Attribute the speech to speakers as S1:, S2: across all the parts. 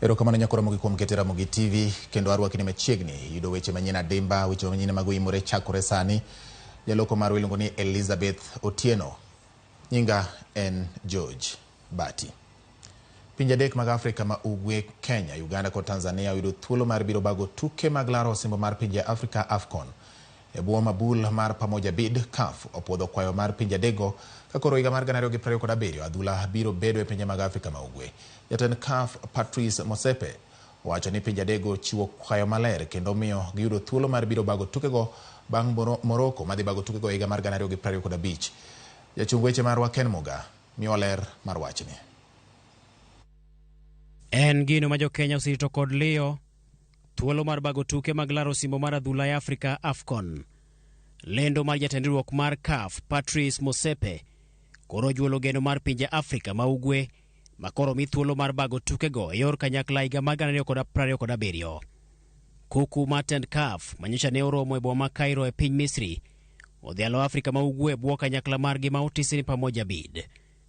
S1: Erokamano nyako Ramogi kuom keto Ramogi TV kendo arwaki ni machiegni yudo weche manyien adimba, weche manyien mag oimore chakore sani. Jaloko marwa iluongo ni Elizabeth Otieno. Nyinga en George Bati. Pinje adek mag Afrika ma Ugwe, Kenya, Uganda kod Tanzania oyudo thuolo mar biro bago tuke mag laro osimbo mar pinje Afrika AFCON. E bwo mabul mar Pamoja Bid, CAF opuodho kwayo mar pinje adekgo ka koro higa mar 2027 adhula biro bedo e pinje mag Afrika ma Ugwe. Jatend CAF Patrice Motsepe owacho ni pinje adekgo chiwo kwayo maler kendo miyo giyudo thuolo mar biro bago tukego bang' Morocco madhi bago tukego e higa mar 2025. Jachung weche marwa Ken Muga miyowa ler mar wachni.
S2: En gino ma jo-Kenya oserito kod liyo thuolo mar bago tuke mag laro osimbo mar adhula e Afrika AFCON. Lendo mar jatend riwruok mar CAF Patrice Motsepe koro ojuolo geno mar pinje Afrika ma Ugwe ma koro mi thuolo mar bago tukego e yor kanyakla higa mar 2027. Kuku mar tend CAF manyocha ne oromo e boma ma Cairo e piny Misri odhialo Afrika ma Ugwe e bwo kanyakla margi ma otisi ni Pamoja Bid.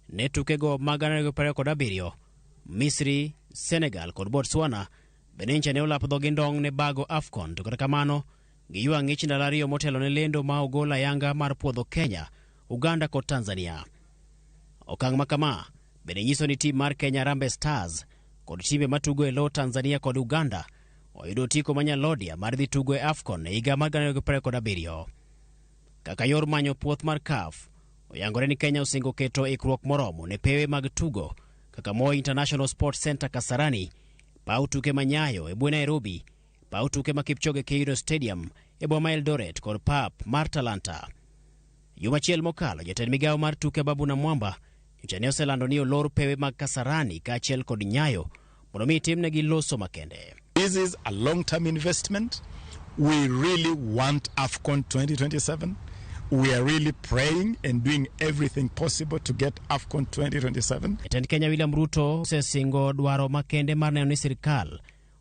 S2: Ne tukego mag 2027, Misri, Senegal kod Botswana bende nyicha ne olap dhogi ndong' ne bago AFCON to kata kamano giywa ng'ich ndalo ariyo motelo ne lendo ma ogol ayanga mar puodho Kenya, Uganda kod Tanzania. Okang' ma kama bende nyiso ni tim mar Kenya Harambee Stars kod timbe matugo e lo Tanzania kod Uganda oyudo otiko ma nyalodia mar dhi tugo e AFCON e higa mar 2027. Kaka yor manyo puoth mar CAF, oyangore ni Kenya osingo keto ikruok moromo ne pewe mag tugo kaka Moi International Sports Center Kasarani, paw tuke ma Nyayo e bwe Nairobi, paw tuke ma Kipchoge Keino Stadium e boma Eldoret kod pap mar Talanta. Juma achiel mokalo, jatend migawo mar tuke Ababu Namwamba nyocha ne oselando ni olor pewe mag Kasarani kaachiel kod Nyayo mondo mi timnegi loso makende.
S3: This is a long-term investment. We really want AFCON 2027. We are really praying and doing everything possible to get AFCON 2027.
S2: Jatend Kenya William Ruto osesingo dwaro makende mar neno ni sirkal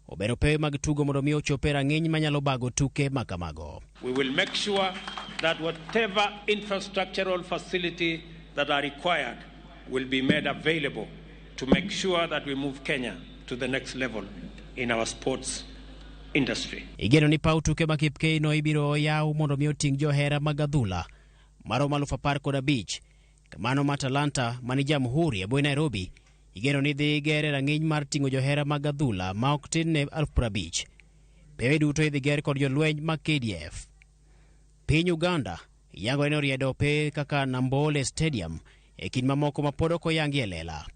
S2: obero pewe mag tugo mondo mi ochop e rang'iny manyalo bago tuke ma kamago.
S4: We will make sure that whatever infrastructural facility that are required will be made available to make sure that we move Kenya to the next level in our sports industry.
S2: Igeno ni paw tuke ma Kipkeino ibiro yaw mondo mi oting' johera mag adhula maromo 15,000. Kamano ma Talanta mani Jamhuri e bwe Nairobi igeno ni dhi ger e rang'iny mar ting'o johera mag adhula ma ok tin ne 50,000. Pewe duto idhi ger kod jolweny mag KDF. Piny Uganda yangore ni oriedo pe kaka Nambole Stadium e kind mamoko ma pod ok oyangi e lela.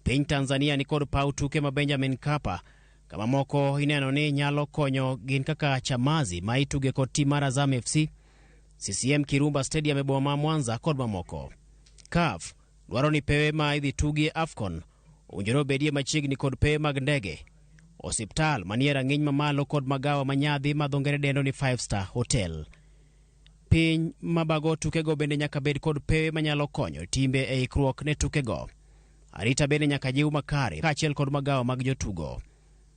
S2: Piny Tanzania ni kod paw tuke ma Benjamin Mkapa kama moko ineno ni nyalo konyo gin kaka Chamazi ma ituge kod tim mar Azam FC, CCM Kirumba Stadium e boma ma Mwanza kod mamoko. CAF dwaro ni pewe ma idhi tugie AFCON owinjore obedie machiegni kod pewe mag ndege, osiptal manie rang'iny mamalo kod magawa manyadhi ma dho ngere dendo ni 5 star hotel. Piny mabago tukego bende nyaka bed kod pewe manyalo konyo timbe e ikruok ne tukego. Arita bende nyaka jiw makare kaachiel kod magawa mag jotugo.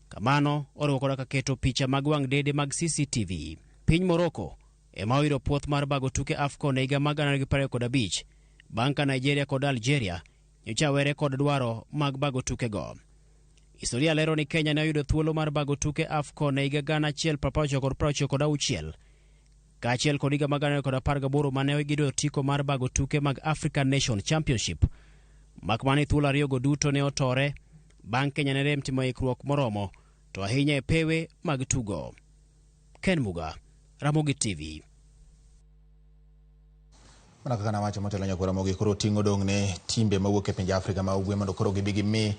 S2: Kamano oriwo koda ka keto picha mag wang' dede mag CCTV. Piny Morocco ema oyudo puoth mar bago tuke AFCON e higa mar 2025 bang' ka Nigeria kod Algeria nyocha were kod dwaro mag bago tukego. Historia lero ni Kenya ne oyudo thuolo mar bago tuke AFCON e higa 1996 kaachiel kod higa mar 2018 mane giyudo otiko mar bago tuke mag African Nation Championship. Mak mana ni thuolo ariyogo duto ne otore bang' Kenya ne rem timo ikruok moromo to ahinya e pewe mag tugo. Ken Muga, Ramogi TV.
S1: Mana kaka nawacho motelo nyako Ramogi, koro ting'o dong' ne timbe mawuok e pinje Afrika ma ugwe mondo koro gibi gimi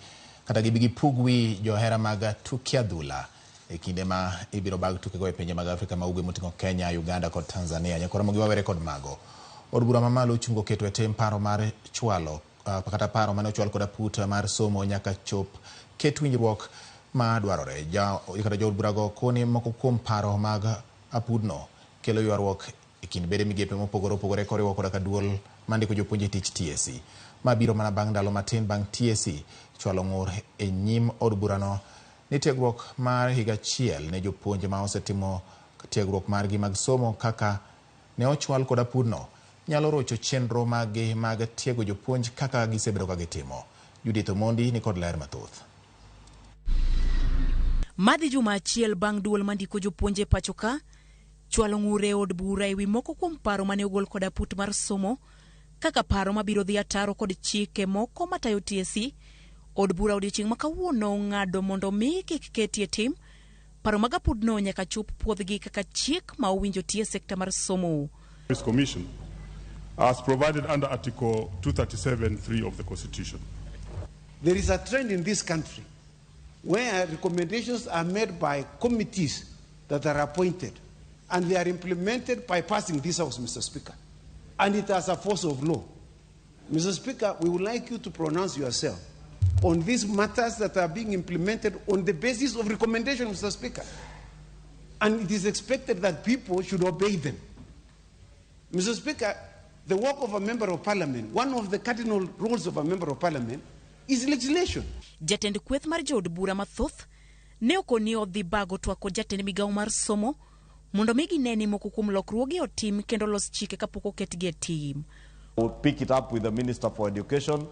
S1: kata gibi gipug wi johera mag tuke adhula e kinde ma ibiro bag tukego e pinje mag Afrika ma ugwe moting'o Kenya, Uganda kod Tanzania. Nyako Ramogi wawere kod mago. Od bura mamalo ochungo keto e tim paro mar chwalo kata paro mane ochwal kod aput mar somo nyaka chop ket winjruok ma dwarore. Kata jood burago koni moko kuom paro mag apudno kelo ywaruok e kind bede migepe mopogore opogore koriwo koda ka duol mandiko jopuonj e tich TSC. Ma biro mana bang' ndalo matin bang' TSC chwalo ng'ur e nyim od burano ni tiegruok mar higa achiel ne jopuonj ma osetimo tiegruok margi mag somo kaka ne ochwal kod apudno nyalo rocho chenro maggi mag tiego jopuonj kaka gisebedo ka gitimo. Judith Omondi ni kod ler mathoth.
S5: Madhi juma achiel bang' duol mandiko jopuonje pacho ka chwalo ng'ur e od bura ewi moko kuom paro mane ogol kod aput mar somo kaka paro mabiro dhi ataro kod chike moko matayo TSC. Od bura odiochieng' ma kawuono ong'ado mondo mi kik ketie tim paro mag apudno nyaka chop puodhgi kaka chik ma owinjo tie sekta mar somo.
S6: Commission as provided under Article 237(3) of the Constitution.
S7: There is a trend in this country where recommendations are made by committees that are appointed and they are implemented by passing this House, Mr. Speaker. And it has a force of law. Mr. Speaker, we would like you to pronounce yourself on these matters that are being implemented on the basis of recommendation, Mr. Speaker. And it is expected that people should obey them. Mr. Speaker, the work of a member of parliament, one of the cardinal roles of a member of parliament, is legislation.
S5: Jatend kweth mar jood bura mathoth ne okoni odhi bago twak kod jatend migawo mar somo mondo mi gine ni moko kuom lokruoge otim kendo los chike kapok oketgi e tim.
S8: We'll pick it up with the Minister for Education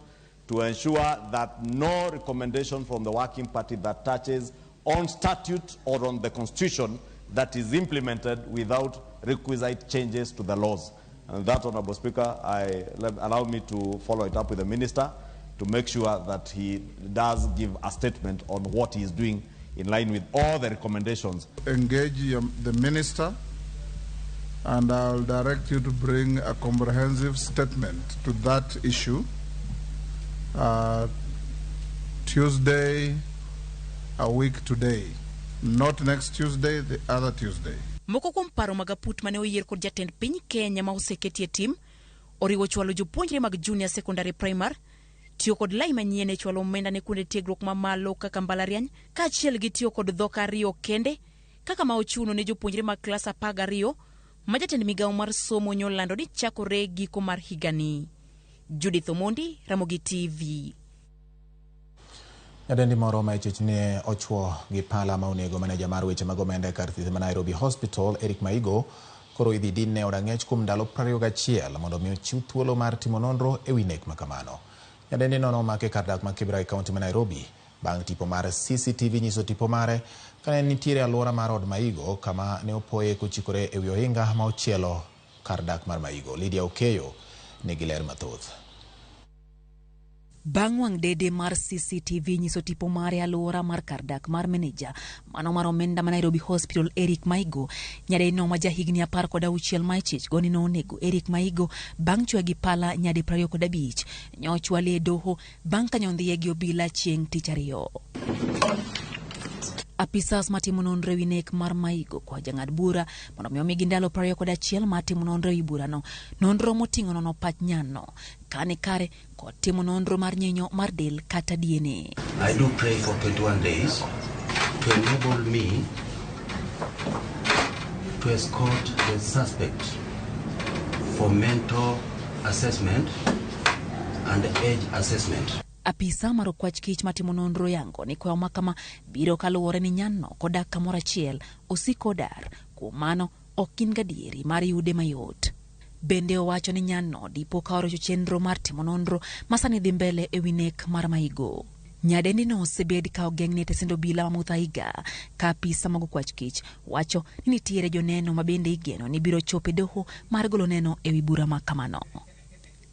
S8: to ensure that no recommendation from the working party that touches on statute or on the constitution that is implemented without requisite changes to the laws. And that, Honorable Speaker, allow me to follow it up with the Minister to make sure that he does give a statement on what he is doing in line with all the recommendations.
S9: Engage the Minister, and I'll direct you to bring a comprehensive statement to that issue Tuesday, a week today. Not next Tuesday, the other Tuesday.
S5: Moko kuom paro mag aput mane oyier kod jatend piny Kenya ma oseketie tim oriwo chwalo jopuonjre mag junior secondary primary, tiyo kod lai manyien e chwalo omenda ne kuonde tiegruok mamalo kaka mbalariany, kaachiel gi tiyo kod dhok ariyo kende kaka ma ochuno ne jopuonjre mag klas 12 ma jatend migawo mar somo nyolando ni chakore giko mar higani. Judith Omondi, Ramogi TV.
S1: Nyadendi moro ma ichich ne ochwo gi pala ma onego maneja mar weche mag omenda e kar thieth ma Nairobi Hospital, Eric Maigo, koro idhi din e od ang'ech kuom ndalo 21 mondo mi ochiw thuolo mar timo nonro ewi nek ma kamano. Nyadendi no nomaki e kar dak ma Kibra e kaunti ma Nairobi bang' tipo mar CCTV nyiso tipo mare kane nitiere alwora mar od Maigo kama ne opoye kochikore ewi ohinga ma ochielo kar dak mar Maigo. Lydia Okeyo nigi ler mathoth.
S10: Bang' wang' dede mar CCTV nyiso tipo mare alwora mar kar dak mar meneja mano mar omenda ma Nairobi Hospital Eric Maigo, nyadendi ma jahigni 16 ma ichich go ni nonego Eric Maigo bang' chwoye gi pala nyadi 25 nyochwale e doho bang' ka nyondhiye gi obila chieng' tich ariyo. Apisas matimo nonro ewi nek mar Maigo kwa jang'ad bura mondo mi omigi ndalo 21 mar timo nonro ewi burano. Nonro moting'o nono pach nyanno kani kare kod timo nonro mar nyinyo mar del kata DNA.
S11: I do pray for 21 days to enable me to escort the suspect for mental assessment and age assessment.
S10: Apisa mar okwach kich matimo nonro yango ni kwayo makama biro kaluwore ni nyanno kodak kamoro achiel osiko dar, kuom mano ok gin gadieri mar yude mayot. Bende owacho ni nyanno dipo ka orocho chenro mar timo nonro ma sani dhi mbele ewi nek mar Maigo. Nyadendi no osebed ka ogeng'ne e tesend obila ma Muthaiga ka apisa mag okwach kich wacho ni nitiere joneno ma bende igeno ni biro chopo e doho mar golo neno ewi bura ma kamano.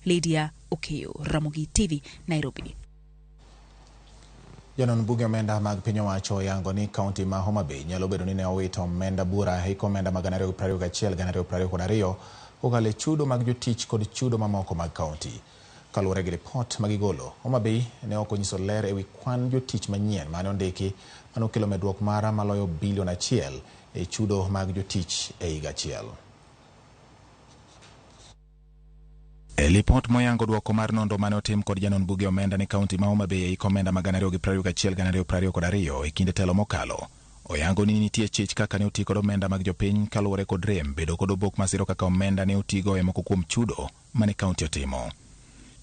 S10: Lydia Okeyo, Ramogi TV, Nairobi.
S1: Janon buge omenda mag piny owacho oyango ni kaunti ma Homa Bay nyalo bedo ni ne owito omenda bura hik omenda mag 2021-2022 kokalo e chudo mag jotich kod chudo mamoko mag kaunti. Kaluwore gi ripot magigolo, Homa Bay ne ok onyiso ler ewi kwan jotich manyien mane ondiki manokelo medruok mar maloyo bilion 1 e chudo mag jotich e higa achiel. E lipot moyango duoko mar nonro mane otim kod janon buge omenda ne kaunti ma Homa Bay e hik omenda mag 2021-2022 e kinde telo mokalo, oyango ni nitie chich kaka ne oti kod omenda mag jopiny kaluwore kod rem bedo kod obok masiro kaka omenda ne otigo e moko kuom chudo mane kaunti otimo.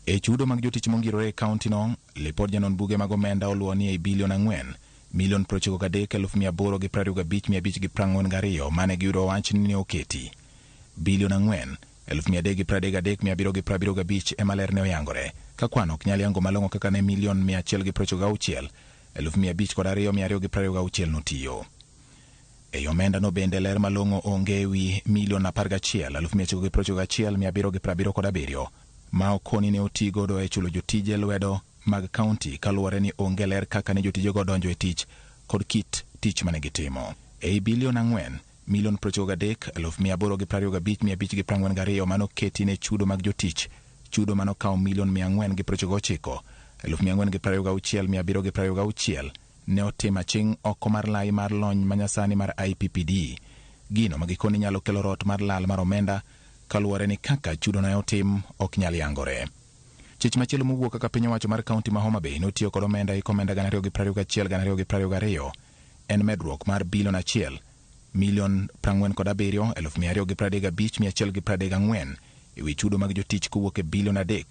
S1: E chudo mag jotich mongirore e kaunti no, lipod janon buge mag omenda oluwo ni ei bilion 4 milion 93,825,542 mane giyudo wach ni ne oketi. Bilion 4 333,775 ema ler ne oyangore ka kwano ok nyal yango malong'o kaka ne milion 196 502,226 notiyo. Ei omenda no bende ler malong'o onge ewi milion 11 991 777 ma okoni ne oti godo e chulo jotije lwedo mag kaunti kaluwore ni onge ler kaka ne jotijego donjo e tich kod kit tich mane gitimo. Ei bilion 4 milion 93 825 542 manoketi ne chudo mag jotich, chudo manokawo milion 499 426 726 ne otim aching' oko mar lai mar lony manyasani mar IPPD. Gino ma gikoni nyalo kelo rot mar lal mar omenda kaluwore ni kaka chudo ne otim ok nyal yangore. Chich machielo mowuok kaka piny owacho mar kaunti ma Homa Bay notiyo kod omenda hik omenda 2021 2022 en medruok mar bilion 1 milion 47 235 134 ewi chudo mag jotich kowuok e bilion 3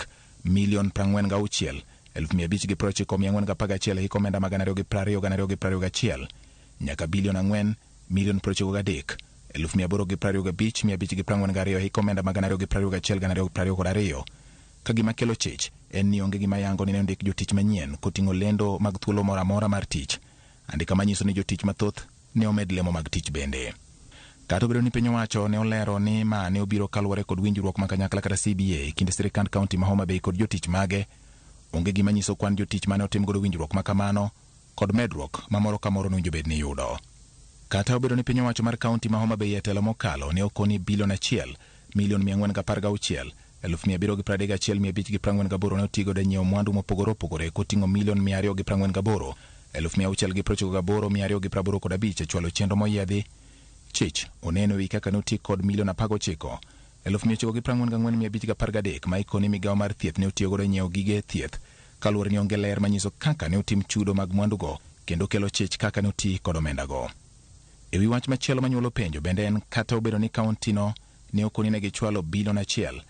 S1: milion 46 590 411 hik omenda mag 2020 2021 nyaka bilion 4 milion 93 825 542 hik omenda mag 2021 2022. Ka gima kelo chich en ni onge gima yango ni ne ondik jotich manyien koting'o lendo mag thuolo moro amora mar tich. Andika manyiso ni jotich mathoth ne omed lemo mag tich bende. Kata obedo ni piny owacho ne olero ni ma ne obiro kaluwore kod winjruok ma kanyakla kata CBA e kind sirikand kaunti ma Homa Bay kod jotich mage, onge gima nyiso kwan jotich mane otim godo winjruok ma kamano kod medruok ma moro ka moro nowinjo bed ni yudo. Kata obedo ni piny owacho mar kaunti ma Homa Bay e telo mokalo ne okoni bilion 1 milion 416 731 548 ne otigodo e nyiewo mwandu mopogore opogore koting'o milion 248 698 285 e chwalo chenro moyiedhi. Chich oneno ewi kaka ne oti kod milion 19 944 513 ma ikoni migawo mar thieth ne otiyogodo e nyiewo gige thieth kaluwore ni onge ler manyiso kaka ne otim chudo mag mwandugo kendo kelo chich kaka ne oti kod omendago. Ewi wach machielo manyuolo penjo bende en kata obedo ni kaunti no ne okoni ne gichwalo bilion 1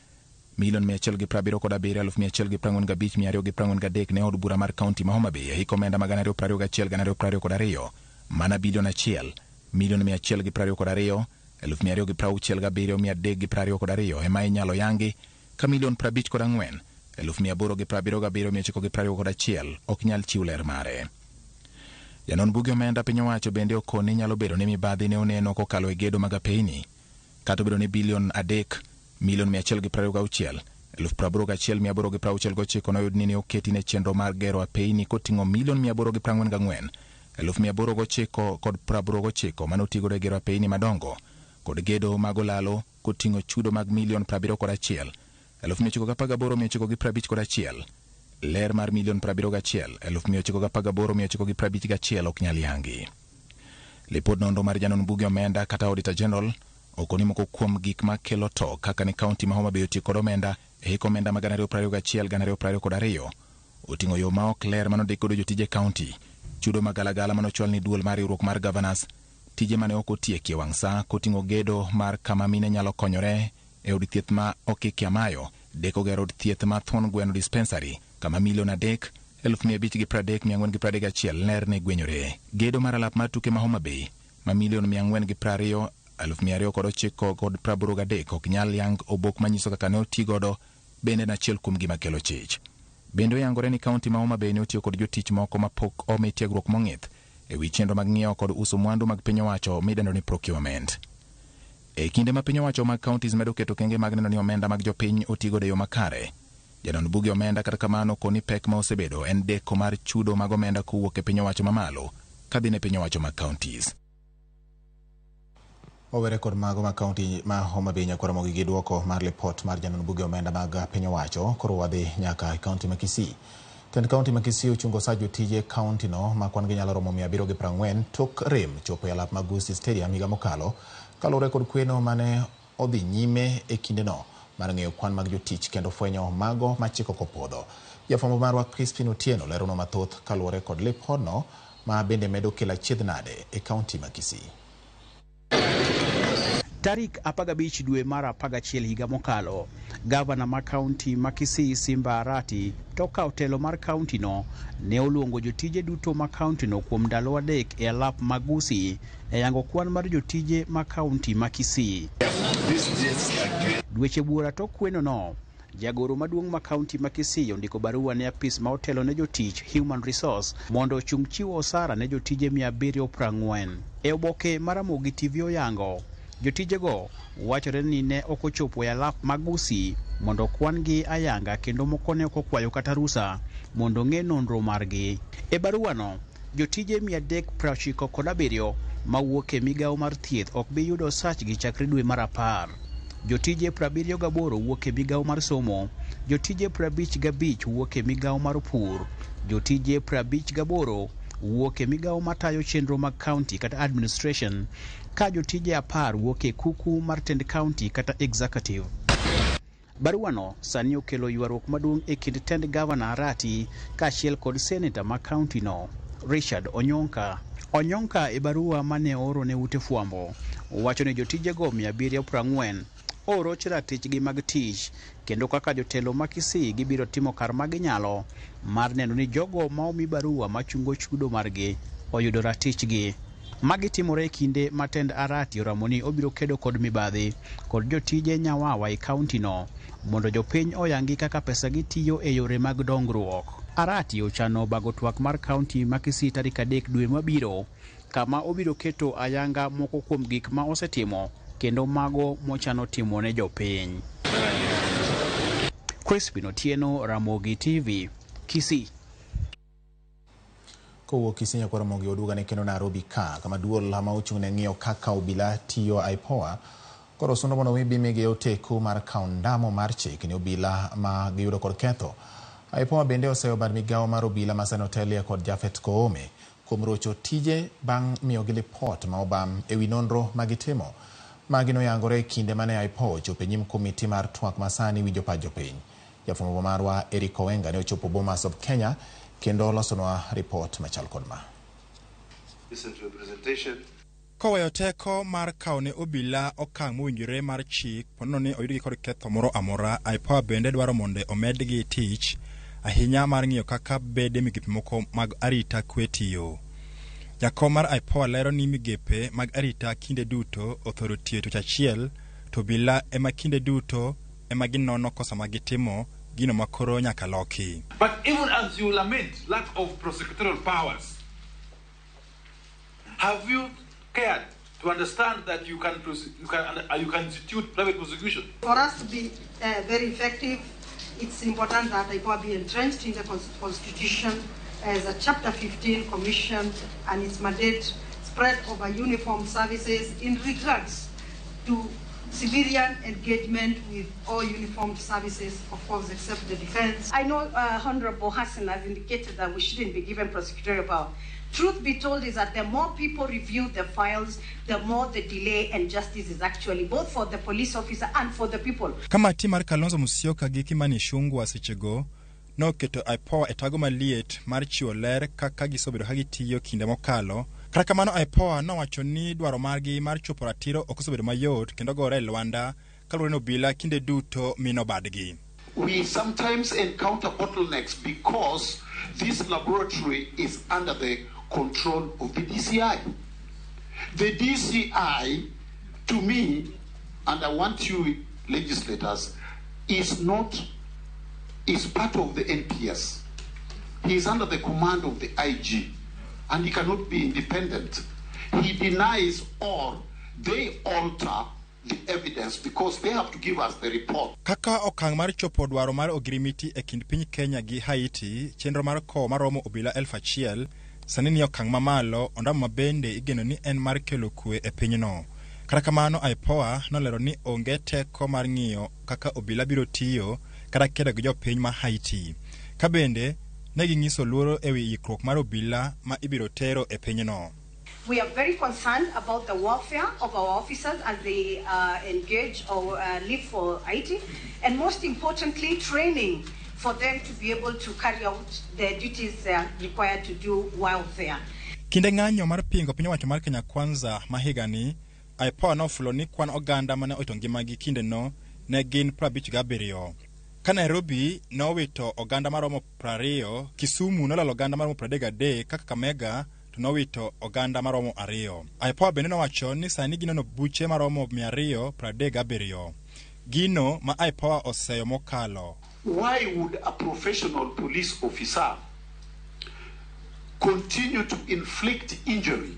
S1: milion 177 145 243 ne od bura mar kaunti ma Homa Bay e hik omenda mag 2021 2022 mana bilion 1 milion 122 267 322 ema inyalo yangi ka milion 54 877 921 ok nyal chiw ler mare. Janon buge omenda piny owacho bende okoni nyalo bedo ni mibadhi ne oneno kokalo e gedo mag apeyni. Kata obedo ni bilion 3 milion 126 81869 noyud ni ne oketi ne chenro mar gero apeyni koting'o milion 844 809 mane otigodo e gero apeyni madongo kod gedo mag olalo koting'o chudo mag milion 71 918 951. Ler mar milion 71 918 951 ok nyal yangi. Lipod nonro mar janon buge omenda kata Auditor General okoni moko kuom gik makelo to kaka ne kaunti ma Homa Bay otiyo kod omenda e hik omenda mag 2021 2022 oting'o yo ma ok ler manondik godo jotije kaunti, chudo magalagala manochwal ni duol mar riwruok mar governors, tije mane ok otieki e wang' sa koting'o gedo mar kama mine nyalo konyore e od thieth ma Okiki Amayo, deko gero od thieth ma Thuon Gweno Dispensary kama milion 3 530 431 ler ne gwenyore. Gedo mar alap mar tuke ma Homa Bay ma milion 420 209 83 ok nyal yang obok manyiso kaka ne oti godo bende en achiel kuom gima kelo chich. Bende oyangore ni kaunti ma Homa Bay ne otiyo kod jotich moko mapok omi tiegruok mong'ith e wi chenro mag ng'iewo kod uso mwandu mag piny owacho midendo ni procurement. E kinde ma piny owacho mag counties medo keto kenge mag neno ni omenda mag jopiny otigodo e yo makare, janon buge omenda kata kamano koni pek ma osebedo en deko mar chudo mag omenda kowuok e piny owacho mamalo kadhi ne piny owacho mag counties. Owere kod mago ma kaunti ma Homa Bay nyakwara mogi gi duoko mar lipot mar janon buge omenda mag piny owacho. Koro wadhi nyaka e kaunti ma Kisii. Tend kaunti ma Kisii ochungo sa jotije kaunti no ma kwan gi nyalo romo 740 tok rem chopo e alap mag Gusii Stadium higa mokalo kaluwore kod kweno mane odhi nyime e kindeno mar ng'eyo kwan mag jotich kendo fwenyo mago ma chik ok opwodho. Jafwambo marwa Crispin Otieno leronwa mathoth kaluwore kod lipodno ma bende medo kelo achiedh nade e kaunti ma Kisii.
S12: Tarik 15 dwe mar 11 higa mokalo, gavana ma kaunti ma Kisii Simba Arati to kawo telo mar kaunti no ne oluongo jotije duto ma kaunti no kuom ndalo 3 e alap mag Gusii e yango kwan mar jotije ma kaunti ma Kisii. Dweche buora tok kweno no Jagoro maduong' ma kaunti ma Kisii ondiko barua ne apis ma otelo ne jotich Human Resource mondo ochung chiwo osara ne jotije 740. E oboke ma Ramogi TV oyango, jotijego wachore ni ne ok ochopo e alap mag Gusii mondo okwan-gi ayanga kendo moko ne ok okwayo kata rusa mondo ong'e nonro margi. E baruano, jotije 397 mawuok e migawo mar thieth ok bi yudo osachgi chakre dwe mar 10. Jotije 78 wuok e migawo mar somo, jotije 55 wuok e migawo mar pur, jotije 58 wuok e migawo matayo chenro mag kaunti kata administration, ka jotije 10 wuok e kuku mar tend kaunti kata executive. Baruano sani okelo ywaruok maduong' e kind tend gavana Arati kaachiel kod seneta ma kaunti no Richard Onyonka. Onyonka e barua mane ooro ne ute fwambo owacho ni jotijego 740 oroch ratichgi mag tich kendo kaka jotelo ma Kisii gibiro timo kar ma ginyalo mar neno ni jogo ma omi barua machungo chudo margi oyudo ratichgi. Magi timore e kinde ma tend Arati oramo ni obiro kedo kod mibadhi kod jotije nyawawa e kaunti no mondo jopiny oyangi kaka pesagi tiyo e yore mag dongruok. Arati ochano bago twak mar kaunti ma Kisii tarik 3 dwe mabiro kama obiro keto ayanga moko kuom gik ma osetimo kendo mago mochano timo ne jopiny. Crispin Otieno, Ramogi TV, Kisii.
S1: Kowuok Kisii nyaka Ramogi oduoga ne kendo Nairobi ka kama duol ma ochung' ne ng'iyo kaka obila tiyo IPOA koro sundo mondo mi bimigi oteku mar kawo ndamo mar chik ne obila ma giyudo kod ketho. IPOA bende oseyo bad migawo mar obila ma sani otelie kod Japhet Koome kuom rocho tije bang' miyogi lipot ma obam ewi nonro ma gitimo. Magi noyangore e kinde mane IPOA ochopo e nyim komiti mar twak ma sani winjo pach jopiny. Jafwambo marwa Eric Owenga ne ochopo Bomas of Kenya kendo olosonwa ripot machal kod ma.
S13: Listen to the presentation.
S14: Koweyo teko mar kawo ne obila okang' mowinjore mar chik ponono ni oyudgi kod ketho moro amora, IPOA bende dwaro mondo omedgi tich ahinya mar ng'iyo kaka bede migepe moko mag arita kwe tiyo. Jakom mar IPOA lero ni migepe mag arita kinde duto othoro tiyo tich achiel to obila ema kinde duto ema ginono kosa ma gitimo gino makoro nyaka loki.
S13: But even as you lament lack of prosecutorial powers, have you cared to understand that you can institute private prosecution?
S15: For us to be very effective, it's important that IPOA be entrenched in the Constitution as a Chapter 15 Commission and its mandate spread over uniformed services in regards to civilian engagement with all uniformed services, of course, except the defense.
S16: I know Honorable Hassan has indicated that we shouldn't be given prosecutorial power. Truth be told is that the more people review the files, the more the delay and justice is actually, both for the police officer and for the people.
S14: Kamati mar Kalonzo Musyoka gi Kimani Ichung'wah sechego noketo IPOA e tago maliet mar chiwo ler kaka gisebedo ka gitiyo kinde mokalo. Kata kamano IPOA nowacho ni dwaro margi mar chopo ratiro ok osebedo mayot kendo gore e lwanda kaluwore ni obila kinde duto mino badgi.
S13: We sometimes encounter bottlenecks because this laboratory is under the control of the DCI. The DCI, to me, and I want you legislators, is part of the NPS. He is under the command of the IG, and he cannot be independent. He denies or they alter the evidence because they have to give us the report.
S14: Kaka okang' mar chopo dwaro mar ogirimiti e kind piny Kenya gi Haiti, chenro mar kowo maromo obila 1000 sani ni okang' mamalo, ondamo mabende igeno ni en mar kelo kwe e pinyno. Kata kamano IPOA nolero ni onge teko mar ng'iyo kaka obila biro tiyo kata kedo gi jopiny ma Haiti. Ka bende ne ging'iso luoro ewi ikruok mar obila ma ibiro tero e pinyno.
S16: We are very concerned about the welfare of our officers as they engage or leave for Haiti, and most importantly, training for them to be able to carry out the duties they are required to do while there.
S14: Kinde ng'anyo mar pingo piny owacho mar Kenya Kwanza ma higani, IPOA nofulo ni kwan oganda mane owito ngimagi kindeno ne gin 57. Ka Nairobi nowito oganda maromo 20, Kisumu nolalo oganda maromo 33, kaka Kakamega to nowito oganda maromo 2. IPOA bende nowacho ni sani ginono buche maromo 237. Gino ma IPOA oseyo mokalo.
S13: Why would a professional police officer continue to inflict injury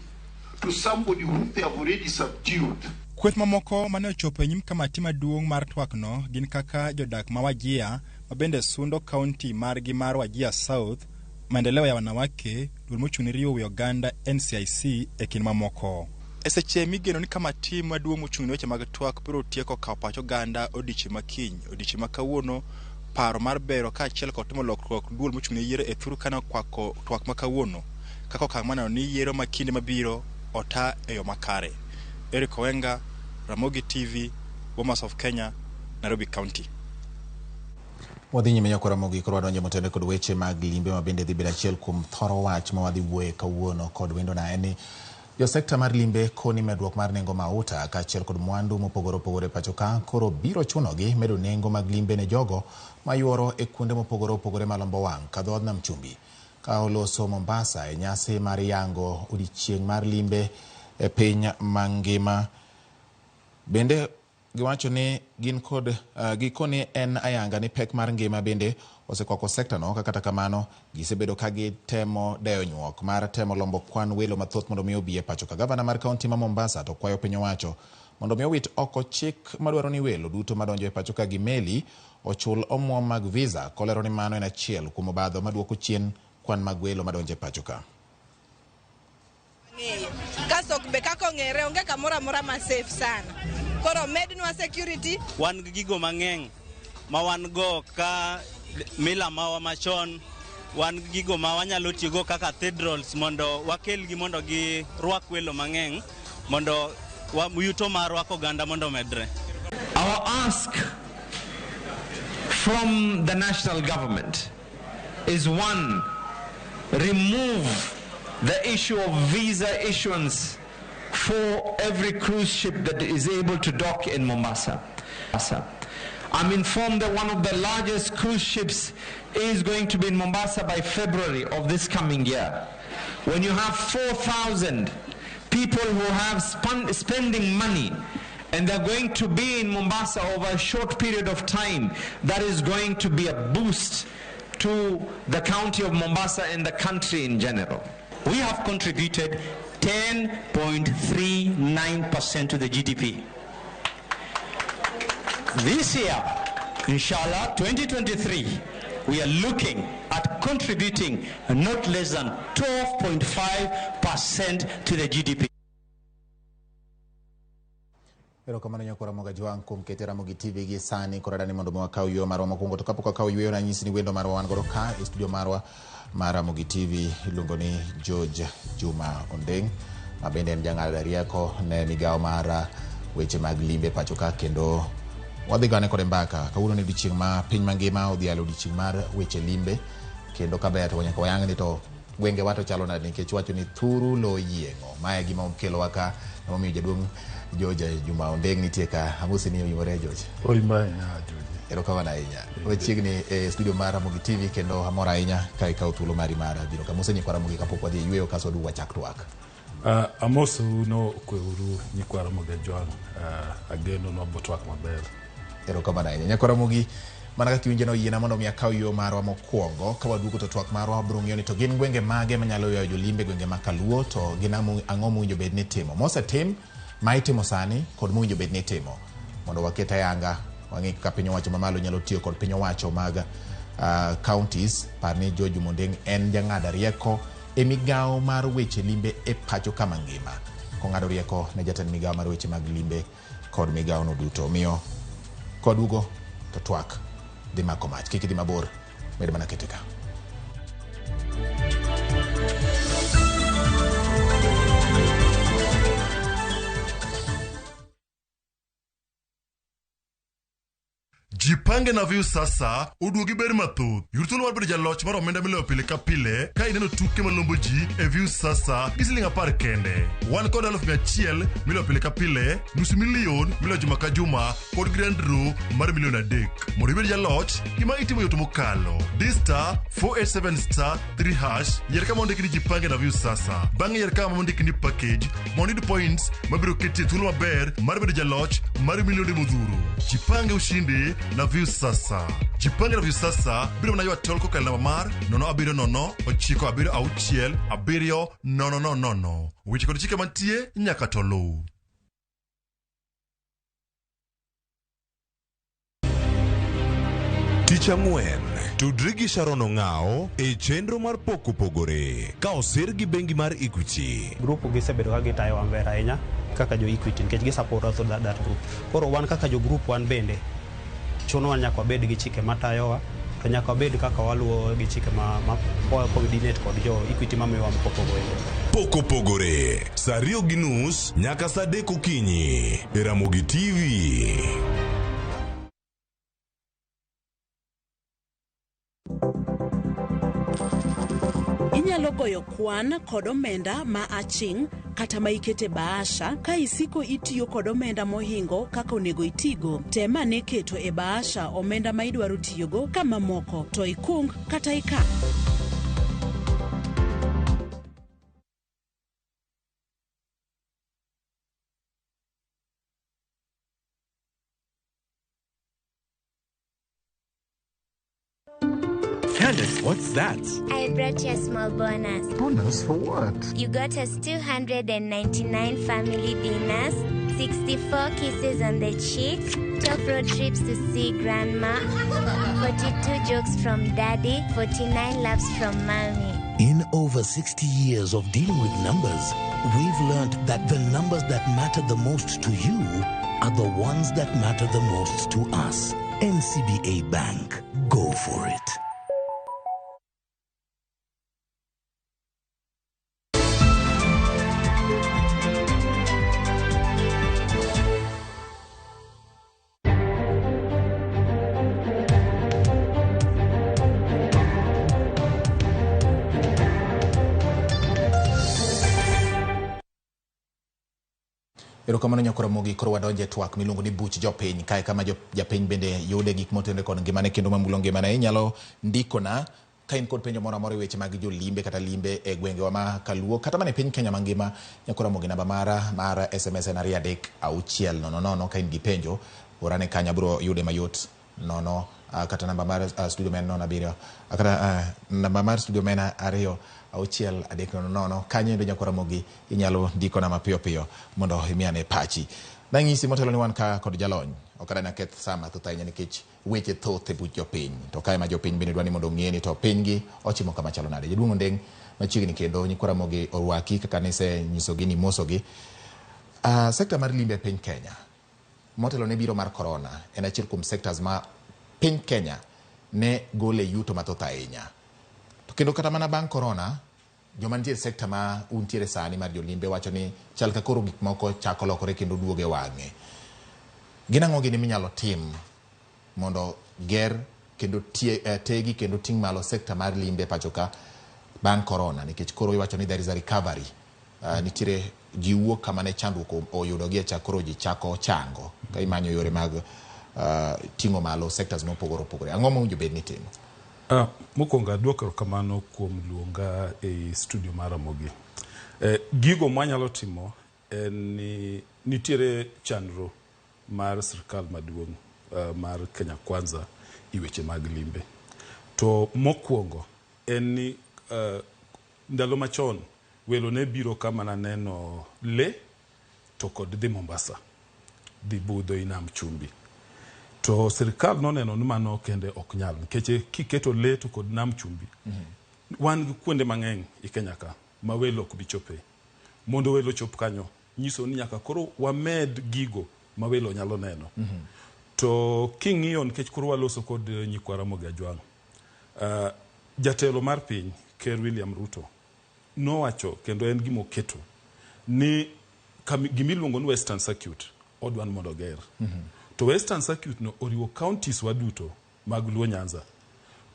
S13: to somebody whom they have already subdued?
S14: Kweth mamoko mane ochopo e nyim kamati maduong' mar twakno gin kaka jodak ma Wajir ma bende sundo kaunti margi mar Wajir South, Maendeleo ya Wanawake, duol mochung' ne riwo wi oganda NCIC e kind mamoko. E seche migeno ni kamati maduong' mochung' ne weche mag twak biro tieko kawo pach oganda odiechieng' ma kiny, odiechieng' ma kawuono, paro mar bero kaachiel kod timo lokruok duol mochung' ne yiero e Turkana okwako twak ma kawuono kaka okang' mar neno ni yiero ma kinde mabiro ota e yo makare. Eric Owenga, Ramogi TV, Bomas of Kenya, Nairobi County.
S1: Wadhi nyime nyakwa Ramogi koro wadonjo motene kod weche mag limbe ma bende dhi bedo achiel kuom thoro wach ma wadhi wuoye kawuono kod wendona en ni jo sekta mar limbe koni medruok mar nengo mauta kaachiel kod mwandu mopogore opogore pacho ka koro biro chunogi medo nengo mag limbe ne jogo mayuoro e kuonde mopogore opogore malombo wang' ka dhood nam chumbi ka oloso Mombasa e nyasi mar yango odiechieng' mar limbe e piny mangima. Bende giwacho ni gin kod gikoni en ayanga ni pek mar ngima bende osekwako sekta no ka kata kamano gisebedo ka gitemo deyo nyuok mar temo lombo kwan welo mathoth mondo mi obi e pacho ka. Gavana mar kaunti ma Mombasa to kwayo piny owacho mondo mi owit oko chik madwaro ni welo duto madonjo e pacho ka gi meli ochul omuom mag visa kolero ni mano en achiel kuom obadho maduoko chien kwan mag welo madonjo e pacho ka.
S17: Kasto be kaka ong'ere onge kamoro amora ma safe sana. Koro mednwa security.
S18: Wan gi gigo mang'eny ma wan go ka mila mawa machon, wan gi gigo ma wanyalo tiyogo kaka cathedrals mondo wakelgi mondo girwak welo mang'eny mondo yuto mar rwako oganda mondo omedre.
S19: Our ask from the national government is one, remove the issue of visa issuance for every cruise ship that is able to dock in Mombasa. I'm informed that one of the largest cruise ships is going to be in Mombasa by February of this coming year. When you have 4,000 people who have spending money and they're going to be in Mombasa over a short period of time, that is going to be a boost to the county of Mombasa and the country in general.
S20: We have contributed 10.39% to the GDP. This year, inshallah, 2023, we are looking at contributing not less than 12.5% to the GDP.
S1: Erokamano nyakwa Ramogi Ajwang' kuom kete Ramogi TV gi sani koro adani mondo mi wakaw yueyo marwa mokwongo to kapok wakawo yueyo nanyisi ni wendo marwa wan godo ka e studio marwa mar Ramogi TV iluongo ni George Juma Ondeng' ma bende en jang'ad rieko ne migawo mar weche mag limbe pacho ka kendo wadhi gane kode mbaka. Kawuono ni odiochieng' ma piny mangima odhialo odiochieng' mar weche limbe kendo kaber to nyaka wayang ni to gwengewa to chalo nade nikech wacho ni thuru lo yieng'o. Mae gima okelowa ka emomiyo jaduong' George Juma Ondeng' nitie ka. Amosi ni oimore George.
S9: Oimore ahinya George.
S1: Erokamano ahinya. Wachiegni e studio mar Ramogi TV kendo amor ahinya ka ikawo thuolo mari mar biro ka. Amose nyikwa Ramogi kapok wadhi e yueyo kaso waduogo wachak twak.
S9: Amosou no okweuru nyikwa Ramogi Ajwang'. Ageno ni wabo twak maber.
S1: Erokamano ahinya. Nyakwa Ramogi, mana kaka iwinjo noyiena mondo mi akaw yo marwa mokwongo ka waduogo to twak marwa wabiro ng'iyo ni to gin gwenge mage manyalo ywayo jolimbe gwenge ma kaluo to gin ang'o mowinjo bed ni itimo. Mosetim, ma itimo sani kod mowinjo bed ni itimo mondo waket ayanga wang'i kaka piny owacho mamalo nyalo tiyo kod piny owacho mag counties. Par ni George Juma Ondeng' en jang'ad rieko e migawo mar weche limbe e pacho kama ngima kong'ado rieko ne jatend migawo mar weche mag limbe kod migawo no duto. Omiyo kwaduogo to twak dhi mako mach. Kik idhi mabor, med mana kete ka.
S21: Jipange na Viusasa oduogi ber mathoth. Yud thuolo mar bedo jaloch mar omenda miloyo pile ka pile ka ineno tuke malombo ji e Viusasa gi siling 10 kende. Wan kod 100,000 miloyo pile ka pile, nusu milion miloyo juma ka juma kod grand draw mar milion 3. Mondo ibed jaloch, gima itimo yot mokalo. Di star 487 star 3 hash, yier kama ondiki ni Jipange na Viusasa. Bang'e yier kama ondiki ni package mondo iyud points mabiro keti e thuolo maber mar bedo jaloch mar milionde modhuro. Jipange ushindi na Viusasa. Jipange na Viusasa biro mana ywa tol kokalo namba mar 070 976 7000. Weche kod chike mantie nyaka to luw.
S22: Tich ang'wen, tudri gi Sharon Ong'ao e chenro mar Pok Opogore ka osir gi bengi mar Equity.
S23: Group gisebedo ka gitayo maber ahinya kaka jo Equity nikech gi support us that group. Koro wan kaka jo group wan bende chunowa nyaka wabed gi chike matayowa to nyaka wabed kaka waluwo gi chike ma coordinate kod jo Equity mamiyowa mopogore.
S22: Pok Opogore, saa 2:30 nyaka saa 3 okinyi e Ramogi TV.
S24: Inyalo goyo kwan kod omenda ma aching' kata ma ikete bahasha ka isiko itiyo kod omenda mohingo kaka onego itigo. Tem ane keto e bahasha omenda ma idwaro tiyogo ka mamoko to ikung kata ika.
S25: Candace, what's that?
S26: I brought you a small bonus.
S9: Bonus for what?
S26: You got us 299 family dinners, 64 kisses on the cheek, 12 road trips to see grandma, 42 jokes from daddy, 49 laughs from mommy.
S27: In over 60 years of dealing with numbers, we've learned that the numbers that matter the most to you are the ones that matter the most to us. NCBA Bank. Go for it.
S1: Erokamano nyakora Ramogi, koro wadonje twak miluongo ni buch jopiny. Kae kama japiny bende yude gik motenore kod ngimane kendo mamulo ngimane. Inyalo ndikona ka in kod penjo moro amora e weche mag jolimbe kata limbe e gwengewa ma Kaluo kata mana e piny Kenya mangima. Nyakora Ramogi, namba mara mar SMS en 23600. Ka in gi penjo orane kanyo, abiro yude mayot nono. Kata namba mar studio men 07 kata namba mar studio men 2 6 3 0 kanyo endo nyakora Ramogi inyalo ndikona mapiyo piyo mondo imiyane pachi. Nang'isi motelo ni wan ka kod jalony, ok adwa naketh sa mathoth ahinya nikech weche thoth e buch jopiny, to kae ma jopiny bende dwa ni mondo ong'e ni to pinygi ochimo kama chalo nade. Jaduong' Ondeng' machiegni kendo nyikwa Ramogi orwaki kaka nisenyisogi ni mosogi. Sekta mar limbe e piny Kenya motelo ne biro mar corona en achiel kuom sectors ma piny Kenya ne gole yuto mathoth ahinya. To kendo kata mana bang' corona, joma nitie e sekta ma untiere sani mar jolimbe wacho ni chal ka koro gik moko chako lokore kendo duogo e wang'e. Gin ang'o gini minyalo tim mondo ger kendo tegi kendo ting' malo sekta mar limbe pacho ka bang' corona, nikech koro iwacho ni there is a recovery. Nitiere ji wuok kama ne chandruok oyudogi e chak, koro ji chako chango ka imanyo yore mag ting'o malo sectors mopogore opogore. Ang'o mowinjo bed ni itimo?
S6: Mokwongo aduoko erokamano kuom luonga e studio mar Ramogi. Gigo mwanyalo timo en ni nitiere chandro mar sirkal maduong' mar Kenya Kwanza i weche mag limbe. To mokwongo en ni ndalo machon welo ne biro ka mana neno le to kod dhi Mombasa, dhi budho i nam chumbi. To sirkal noneno ni mano kende ok nyal, nikech kiketo le to kod nam chumbi, wan gi kuonde mang'eny i Kenya ka ma welo ok bi chope. Mondo welo chop kanyo, nyiso ni nyaka koro wamed gigo ma welo nyalo neno. To king'iyo, nikech koro waloso kod nyikwa Ramogi Ajwang', jatelo mar piny Ker William Ruto nowacho kendo en gima oketo ni gimiluongo ni Western Circuit odwa ni mondo oger. To Western Circuit no oriwo counties wa duto mag Luo Nyanza.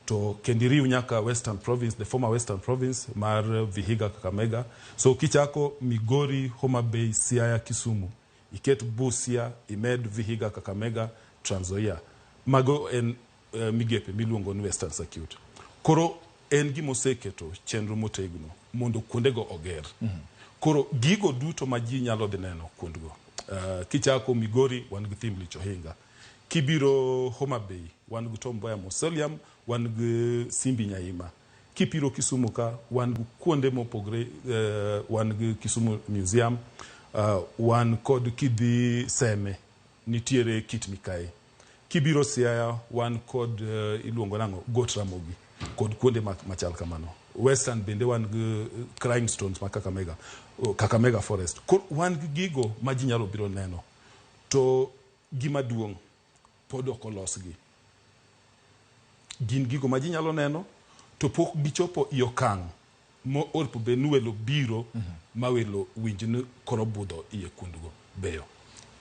S6: To kendo iriw nyaka Western Province, the former Western Province mar Vihiga, Kakamega. So kichako Migori, Homa Bay, Siaya, Kisumu, iket Busia, imed Vihiga, Kakamega, Trans Nzoia. Mago en migepe miluongo ni Western Circuit. Koro en gima oseketo chenro motegno mondo kuondego oger. Koro gigo duto ma ji nyalo dhi neno kuondgo. Kichako Migori, wan gi Thim Lich Ohinga. Kibiro Homa Bay, wan gi Tom Mboya Mausoleum, wan gi Simbi Nyaima. Kibiro Kisumu ka, wan gi kuonde mopogre, wan gi Kisumu Museum, wan kod kidhi Seme, nitiere Kit Mikayi. Kibiro Siaya, wan kod iluongo nang'o, Got Ramogi, kod kuonde machal kamano. Western bende wan gi Crying Stones ma Kakamega, Kakamega Forest. Koro wan gi gigo ma ji nyalo biro neno. To gima duong' pod ok olosgi. Gin gigo ma ji nyalo neno, to pok gichopo i okang' mo orepo bed ni welo biro ma welo winj ni koro budho iye kuondgo beyo.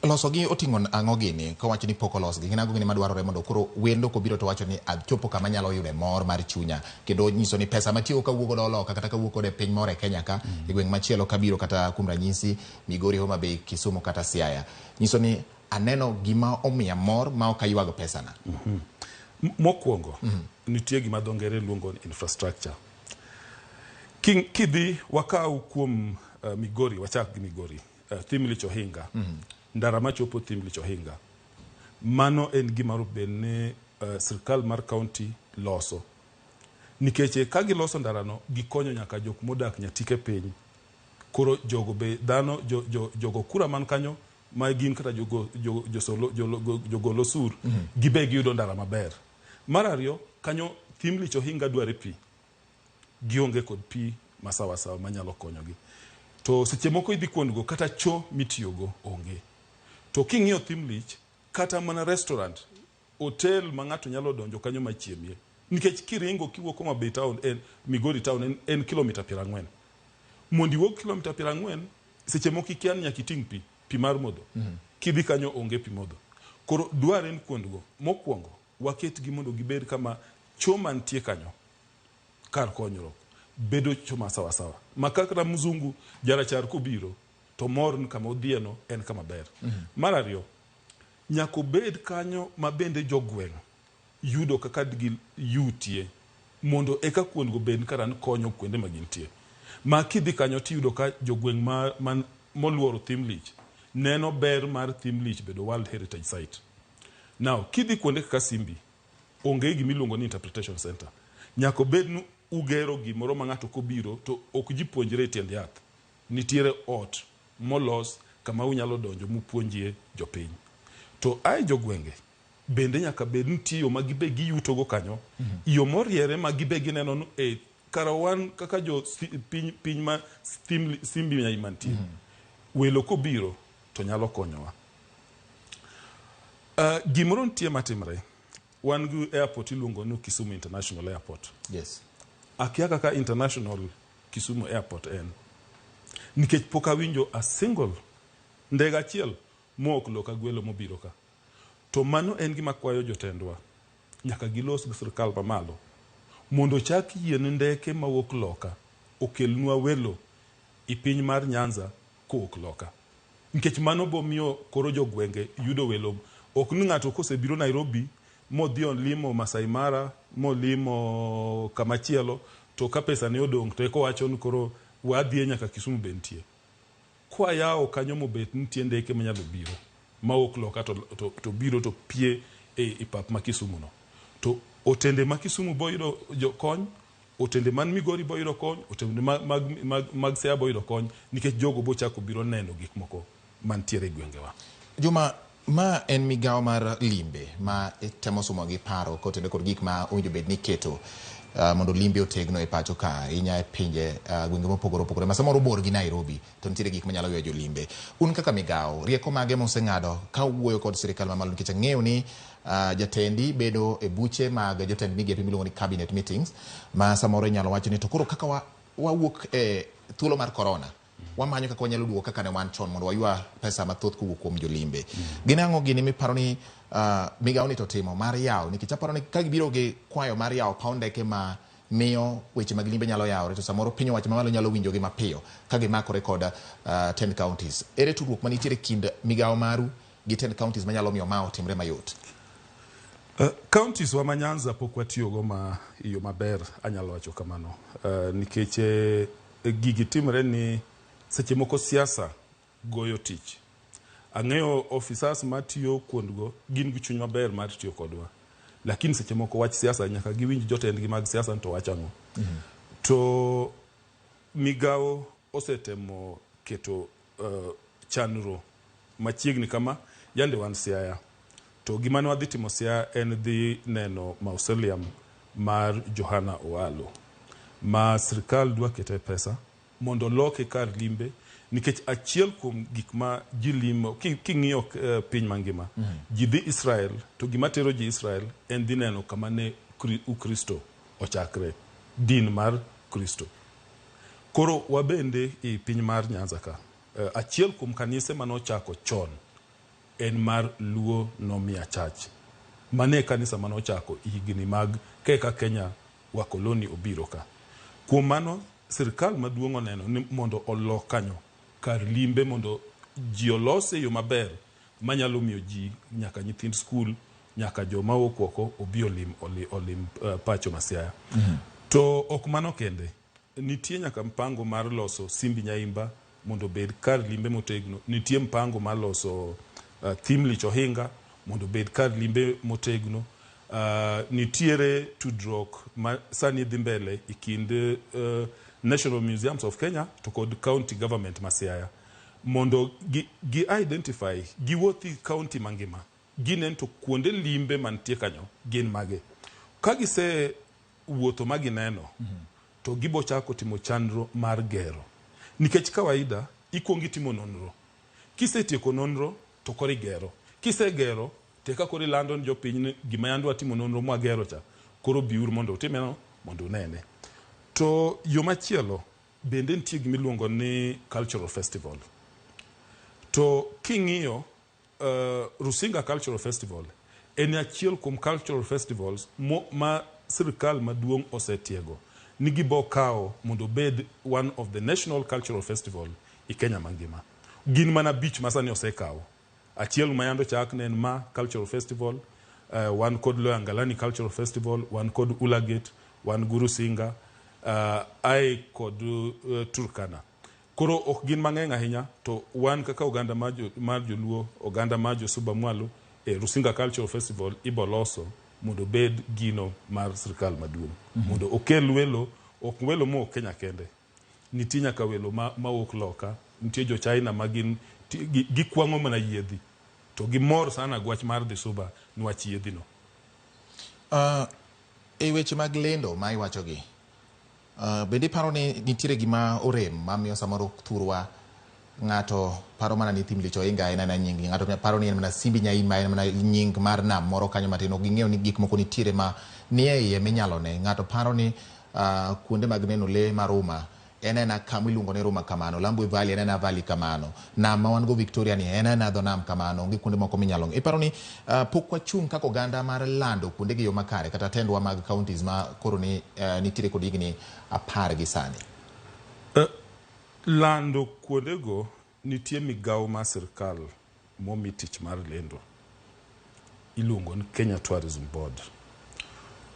S1: Losogi oting'o ang'o gini kowacho ni pok olosgi? Gin ang'o gini madwarore mondo koro wendo kobiro to wacho ni achopo kama anyalo yude mor mar chunya, kendo nyiso ni pesa matiyo kawuok godo loka kata kawuok godo e piny moro e Kenya ka, e gweng' machielo kabiro kata kuom ranyisi Migori, Homa Bay, Kisumu kata Siaya, nyiso ni aneno gima omiya mor ma ok aywago pesana.
S6: Mokwongo, nitie gima dho ngere luongo ni infrastructure. Kidhi wakaw kuom Migori, wachak gi Migori, Thim Lich Ohinga, ndara machopo Thim Lich Ohinga. Mano en gima bed ni sirkal mar county loso. Nikech ka giloso ndarano, gikonyo nyaka jok modak Nyatike piny. Koro jogo be dhano, jogo kura man kanyo, ma gin kata jogol osur, gibe giyudo ndara maber. Mar ariyo, kanyo Thim Lich Ohinga dware pi. Gionge kod pi masawasawa manyalo konyogi. To seche moko idhi kuondgo kata cho mitiyogo onge. To king'iyo Thim Lich, kata mana restaurant, hotel ma ng'ato nyalo donjo kanyo machiemie. Nikech kiringo kiwuok Homa Bay town, en Migori town, en kilomita 40. Mondo iwuog kilomita 40, seche moko ikia ni nyaka iting' pi, pi mar modho. Kidhi kanyo onge pi modho. Koro dware ni kuondgo, mokwongo, waketgi mondo gibed kama cho mantie kanyo, kar konyruok, bedo cho ma sawasawa. Ma kata mzungu jarachar kobiro, to mor ni kama odhieno en kama ber. Mar ariyo, nyaka obed kanyo ma bende jogweng' yudo kaka giyutie mondo eka kuondgo bed kara ni konyo kuonde ma gintie. Ma kidhi kanyo tiyudo ka jogweng' ma moluoro Thim Lich neno ber mar Thim Lich bedo World Heritage Site. Now, kidhi kuonde kaka Simbi, onge gima iluongo ni interpretation center. Nyaka obed ni ugero gimoro ma ng'ato kobiro to ok ji puonjre e tiend yath. Nitiere ot molos kama unyalo donjo mupuonjie jopiny. To ae jogwenge bende nyaka bed nitie yo ma gibe giyutogo kanyo, yo moriere ma gibe gineno ni kara wan kaka jo piny ma Simbi Nyaima nitie, welo kobiro to nyalo konyowa. Gimoro nitie matimre. Wan gi airport iluongo ni Kisumu International Airport.
S1: Yes.
S6: Akia kaka International Kisumu Airport en. Nikech pok awinjo a single ndege achiel mowuok loka gwelo mobiro ka. To mano en gima kwayo jotendwa. Nyaka gilos gi sirkal mamalo mondo chak yien ndeke mawuok loka okelnwa welo i piny mar Nyanza kowuok loka. Nikech mano bomiyo koro jogwenge yudo welo. Ok ni ng'ato kosebiro Nairobi modhi olimo Masai Mara, molimo kamachielo, to ka pesa ne odong' to eka owacho ni koro wadhi nyaka Kisumu be nitie. Kwayawo kanyo mobet nitie ndeke manyalo biro mawuok loka to biro to pie e pap ma Kisumu no. To otende ma Kisumu boyudo kony, otende man Migori boyudo kony, otende mag Siaya boyudo kony, nikech jogo bochako biro neno gik moko mantiere e gwengewa.
S1: Juma, ma en migawo mar limbe ma temo somo gi paro kotende kod gik ma owinjo bed ni iketo mondo limbe otegno e pacho ka, ahinya e pinje gwenge mopogore opogore ma samoro bor gi Nairobi to nitiere gik manyalo ywayo jolimbe. Un kaka migawo, rieko mage moseng'ado ka uwuoyo kod sirikal mamalo, nikech ang'eyo ni jatendi bedo e buche mag jotend migepe miluongo ni cabinet meetings ma samoro inyalo wacho ni to koro kaka wawuok e thuolo mar corona, Wamanyo kaka wanyalo duogo kaka ne wan chon mondo waywa pesa mathoth kowuok kuom jolimbe. Gin ang'o gini miparo ni migawo ni to timo mar yawo, nikech aparo ni ka gibiro gi kwayo mar yawo paw ndeke ma miyo weche mag limbe nyalo yawore, to samoro piny owacho mamalo nyalo winjogi mapiyo ka gimakore kod 10 counties. Ere tudruok manitiere kind migawo maru gi 10 counties manyalo miyo ma otimre mayot?
S6: Counties wa ma Nyanza pok watiyogo ma yo maber, anyalo wacho kamano, nikech gigi timre ni seche moko siasa goyo tich. Ang'eyo officers matiyo kuondgo gin gi chuny maber mar tiyo kodwa, lakini seche moko wach siasa nyaka giwinj jotendgi mag siasa to wacho ang'o. To migawo osetemo keto chanro machiegni kama yande wan Siaya. To gima ne wadhi timo Siaya en dhi neno mausoleum mar Johana Owalo ma sirkal dwa kete pesa mondo oloke kar limbe, nikech achiel kuom gik ma ji limo king'iyo piny mangima, ji dhi Israel, to gima tero ji Israel en dhi neno kama ne Ukristo ochakre, din mar Kristo. Koro wabende e piny mar Nyanza ka, achiel kuom kanise manochako chon en mar Luo Nomia Church. Mane e kanisa manochako higni mag keka Kenya wakoloni obiro ka. Kuom mano, sirkal maduong' oneno ni mondo olok kanyo kar limbe mondo ji olose e yo maber manyalo miyo ji nyaka nyithind skul, nyaka joma wuok oko obi olim pacho ma Siaya. To ok mano kende, nitie nyaka mpango mar loso Simbi Nyaimba mondo obed kar limbe motegno. Nitie mpango mar loso Thim Lich Ohinga mondo obed kar limbe motegno. Nitiere tudruok ma sani dhi mbele e kind National Museums of Kenya to kod county government ma Siaya mondo gi identify, giwuothi county mangima, ginen to kuonde limbe mantie kanyo gin mage. Ka gise wuotho ma gineno, to gibo chako timo chenro mar gero, nikech kawaida ikuongo itimo nonro, kisetieko nonro to koro igero, kisegero to eka koro ilando ni jopiny ni gima yande watimo nonro mwagero cha koro biuru mondo utime no mondo unene. To yo machielo bende nitie gimiluongo ni cultural festival. To king'iyo Rusinga Cultural Festival en achiel kuom cultural festivals ma sirkal maduong' osetiego ni gibo kawo mondo obed one of the national cultural festival i Kenya mangima. Gin mana 5 ma sani osekaw. Achiel ma yande ochak ne en Ma Cultural Festival, wan kod Loyangalani Cultural Festival, wan kod Ulagate, wan gi Rusinga, ae kod Turkana. Koro ok gin mang'eny ahinya, to wan kaka oganda mar Joluo, oganda mar Josuba Mwalo, Rusinga Cultural Festival ibo loso mondo obed gino mar sirkal maduong'. Mondo okel welo, ok welo mowuok Kenya kende. Nitie nyaka welo mawuok loka, nitie jo China ma gin gikwang'o mana yiedhi. To gimor sana gwach mar dhi Suba niwach yiedhi no.
S1: E weche mag lendo ma iwachogi, bende iparo ni nitiere gima orem mamiyo samoro thurwa ng'ato paro mana ni Thim Lich Ohinga en aena nying, ng'ato paro ni en mana Simbi Nyaima en mana nying mar nam moro kanyo matin, ok ging'eyo ni gik moko nitiere ma nie iye minyalo ne. Ng'ato paro ni kuonde mag neno lee mar Ruma en aena kama iluongo ni Ruma kamano, Lambwe Valley en aena valley kamano, nam ma wan go Victoria ni en aena dho nam kamano, onge kuonde moko minyalo. Iparo ni pok wachung' kaka oganda mar lando kuonde gi yo makare, kata tendwa mag counties ma koro ni nitiere kod higni 10 gi sani?
S6: Lando kuondego nitie migawo mar sirkal momi tich mar lendo iluongo ni Kenya Tourism Board.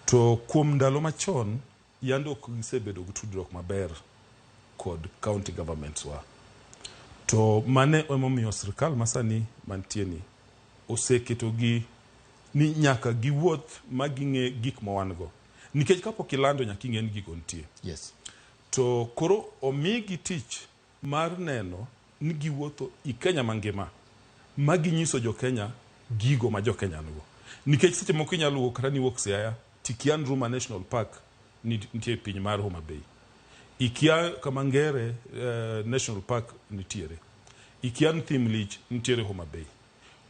S6: To kuom ndalo machon yande ok gisebedo gi tudruok maber kod county governments wa. To mane emomiyo sirkal masani mantie ni oseketogi ni nyaka giwuoth ma ging'e gik ma wan go. Nikech kapok ilando nyaka ing'e ni gigo nitie. To koro omigi tich mar neno ni giwuotho i Kenya mangima ma ginyiso jo Kenya gigo ma jo Kenya nigo. Nikech seche moko inyalo wuok kata niwuok Siaya tikia ni Ruma National Park nitie e piny mar Homa Bay. Ikia kama Ngere National Park nitiere. Ikia ni Thim Lich nitiere Homa Bay.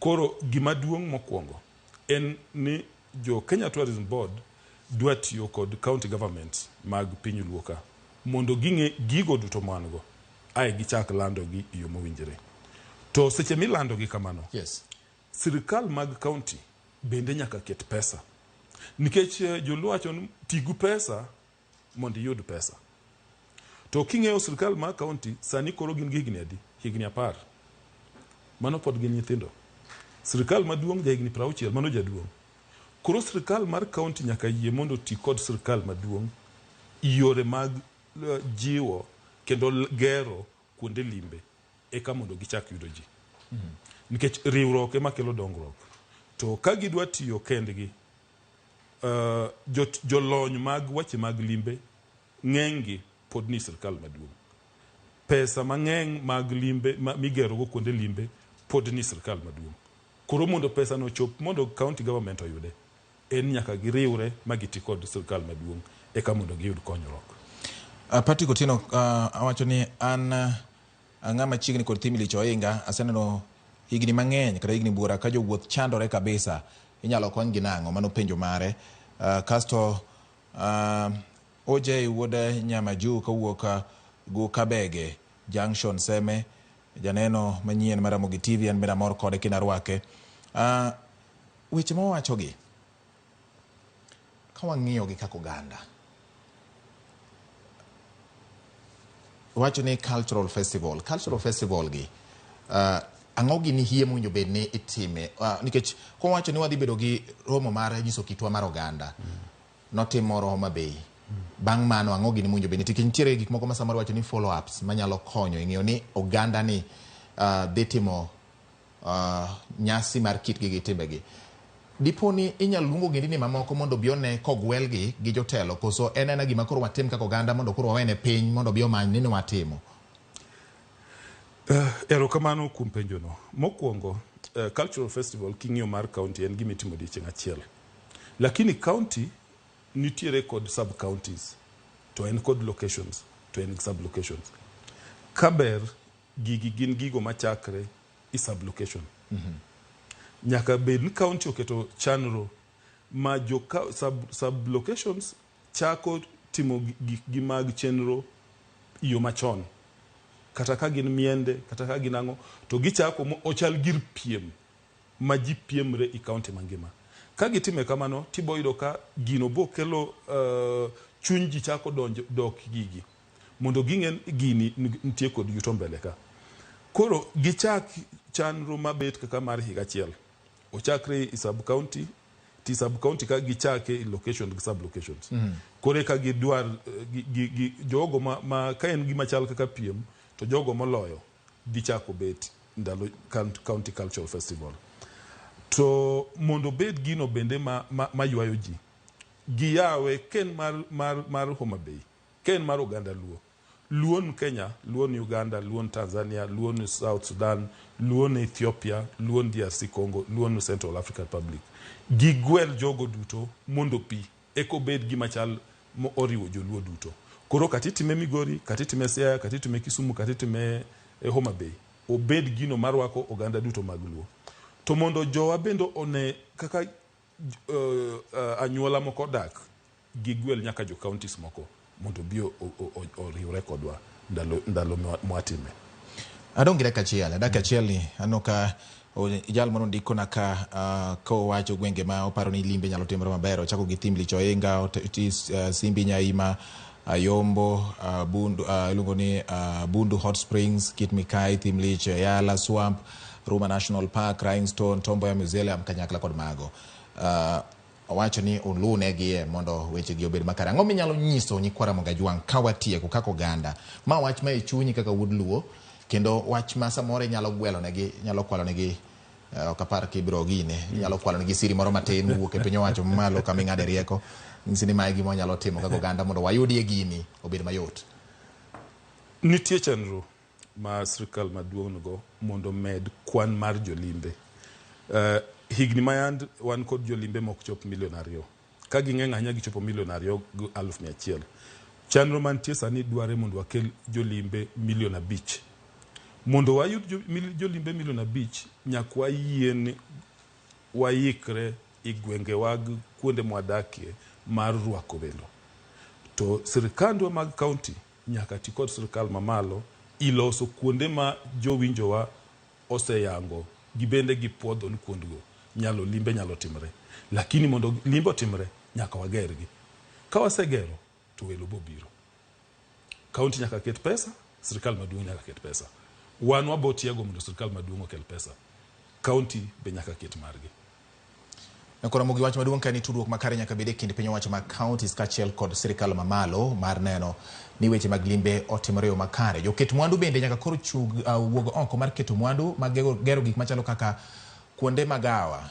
S6: Koro gima duong' mokwongo en ni jo Kenya Tourism Board dwa tiyo kod county governments mag piny Luo ka mondo ging'e gigo duto ma wan go. Ae gichak landogi e yo mowinjore. To seche milandogi kamano, sirikal mag county bende nyaka ket pesa. Nikech joluo wacho ni tigu pesa mondo iyud pesa. To king'eyo sirikal mar county sani koro gin gi higni adi? Higni 10. Mano pod gin nyithindo. Sirikal maduong' ja higni 60, mano jaduong'. Koro sirikal mar county nyaka yie mondo oti kod sirikal maduong' yore mag jiwo kendo gero kuonde limbe eka mondo gichak yudo ji. Nikech riwruok ema kelo dongruok. To ka gidwa tiyo kendgi, jolony mag weche mag limbe ng'enygi pod ni sirikal maduong'. Pesa mang'eny mag limbe migerogo kuonde limbe pod ni sirikal maduong'. Koro mondo pesa no ochop mondo county government oyude, en nyaka giriwre ma giti kod sirikal maduong' eka mondo giyud konyruok.
S1: Patrick Otieno awacho ni an ang'ama chiegni kod thim lich ohinga, aseneno higni mang'eny kata higni buora ka jowuoth chandore kabisa, inyalo konygi nang'o? Mano penjo mare. Kasto OJ wuod Nyamaju kowuok Gukabege Junction Seme, janeno manyien mar Ramogi TV, an bende amor kode kendo arwake. Weche mawachogi ka wang'iyogi kaka oganda, wacho ni cultural festival gi ang'o gini hie mowinjo bed ni itime? Nikech kowacho ni wadhi bedo gi romo mar nyiso kitwa mar oganda, notim moro Homa Bay. Bang' mano ang'o gini mowinjo bed ni nikech nitiere gik moko ma samoro wacho ni follow ups manyalo konyo e ng'eyo ni oganda ni dhi timo nyasi mar kitgi gi timbegi. Dipo ni inyalo luongo ogendini mamoko mondo obi one kogwelgi gi jotelo, koso en ena gima koro watim kaka oganda mondo koro wawene piny mondo obi omany ni watimo?
S6: Erokamano kuom penjono. Mokwongo, cultural festival king'iyo mar county en gima itimo odiochieng' achiel. Lakini county nitiere kod sub counties, to en kod locations, to en sub locations. Kaber, gigi gin gigo machakre i sub location. Nyaka bed ni county oketo chenro ma jo sub locations chako timo gikgi mag chenro yo machon. Kata ka gin miende, kata ka gin ang'o, to gichako ochal gir piem ma ji piemre i county mangima. Ka gitime kamano, tibo yudo ka gino bo kelo chuny ji chako dok gigi mondo ging'e gini nitie kod yuto mbele ka. Koro gichak chenro mabet kaka mar higa achiel. Ochakre i sub county, ti sub county ka gichake i location gi sub locations. Koro eka gidwar jogo ma ka en gima chal kaka piem, to jogo moloyo dhi chako bet ndalo county cultural festival. To mondo bed gino bende ma ywayo ji, giyawe ken mar Homa Bay, ken mar oganda Luo. Luo ni Kenya, Luo ni Uganda, Luo ni Tanzania, Luo ni South Sudan, Luo ni Ethiopia, Luo ni DRC Congo, Luo ni Central African Republic. Gigwel jogo duto mondo pi eko bed gima chal mo oriwo joluo duto. Koro kata itime Migori, kata itime Siaya, kata itime Kisumu, kata itime Homa Bay, obed gino marwako oganda duto mag Luo. To mondo jowa bende one kaka anyuola moko dak, gigwel nyaka jo counties moko mondo obi oriwre kodwa ndalo mwatime.
S1: Adong' gi dakika achiel. Dakika achiel ni aneno ka jal moro ndikona ka kowacho gwenge ma oparo ni limbe nyalo timore maber. Ochako gi Thim Lich Ohinga, Simbi Nyaima, Ayombo, Bundu, iluongo ni Bundu Hot Springs, Kit Mikayi, Thim Lich, Yala Swamp, Ruma National Park, Rhinestone, Tom Mboya Museum kanyakla kod mago. Owacho ni olunegie mondo wechegi obed makare. Ang'o minyalo nyiso nyikwa Ramogi Ajwang' ka watieko kaka oganda? Ma wach ma e chunyi kaka wuod Luo, kendo wach ma samoro inyalo gwelonegi, inyalo kwalonegi, ok apar kibiro gine, inyalo kwalonegi siri moro matin mowuok e piny owacho malo kama ing'ade rieko, nyisi ni mae gima wanyalo timo kaka oganda mondo wayudie gini obed mayot.
S6: Nitie chenro ma sirikal maduong' nigo mondo med kwan mar jolimbe. Higni mayand wan kod jolimbe mok chop milion 2. Ka ging'eny ahinya gichopo milion 2.100,000. Chenro mantie sani dware mondo wakel jolimbe milion 5. Mondo wayud jolimbe milion 5, nyaka wayie waikre i gwengewa kuonde mwadakie mar rwako welo. To sirikandwa mag county nyaka ti kod sirikal mamalo Iloso kuonde ma jowinjowa oseyango gibende gipuodho ni kuondgo nyalo limbe nyalo timre. Lakini mondo limbe otimre nyaka wagergi. Ka wasegero to welo bobiro. Kaunti nyaka ket pesa, sirikal maduong' nyaka ket pesa. Wan wabo tiego mondo sirikal maduong' okel pesa. Kaunti be nyaka ket margi.
S1: Koro Ramogi, wach maduong' ka ni tudruok makare nyaka bed e kind piny owacho mag counties kaachiel kod sirikal mamalo mar neno ni weche mag limbe otimore e yo makare. Joket mwandu bende nyaka koro chug wuog oko mar keto mwandu mag gero gik machalo kaka kuonde magawa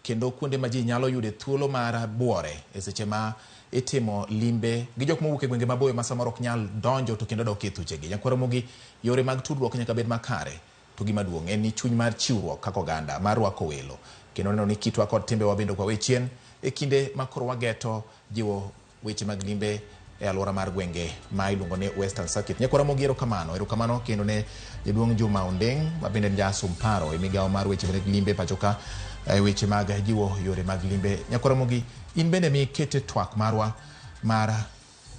S1: kendo kuonde ma ji nyalo yude thuolo mar buore e seche ma itimo limbe gi jok mowuok e gwenge maboyo ma samoro ok nyal donjo to kendo dok e thuchegi. Nyakwar Ramogi, yore mag tudruok nyaka bed makare. To gima duong' en ni chuny mar chiwruok kaka oganda mar rwako welo kendo neno ni kitwa kod timbewa bende ok wawe chien e kinde ma koro wageto jiwo weche mag limbe e alwora mar gwenge ma iluongo ni Western Circuit. Nyakwar Ramogi, erokamano. Erokamano kendo ne jaduong' Juma Ondeng' ma bende en jasum paro e migawo mar weche mag limbe pacho ka e weche mag jiwo yore mag limbe. Nyakwar Ramogi, in bende mikete twak marwa mar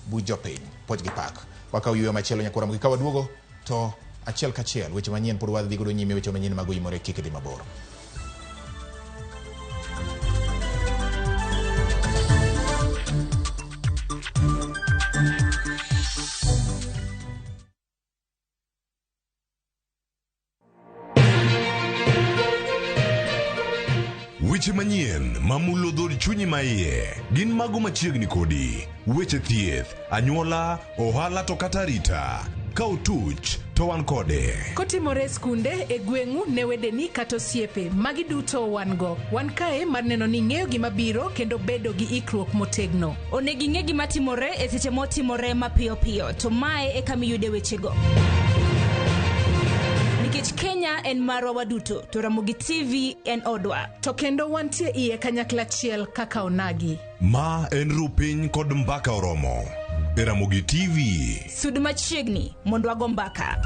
S1: buch jopiny, puoch gi pak. Wakaw yueyo machielo Nyakwar Ramogi, ka waduogo to achiel kachiel weche manyien pod wadhi godo nyime, weche manyien mag oyimore kik idhi mabor.
S22: Weche manyien mamulo dhood chunyi maiye gin mago machiegni kodi. Weche thieth, anyuola, ohala to kata arita. Ka otuch to wan kode.
S2: Kotimore e skunde, e gweng'u, ne wedeni kata osiepe, magi duto wan go. Wan kae mar neno ni ing'eyo gima biro kendo bedo gi ikruok motegno.
S3: Onego ing'e gima timore e seche motimore mapiyo piyo, to mae e kama iyude wechego. Nikech Kenya en marwa waduto, to Ramogi TV en odwa.
S2: To kendo wantie iye kanyakla achiel kaka onagi.
S22: Ma en Rupiny kod Mbaka Oromo e Ramogi TV.
S3: Sud machiegni mondo wago mbaka.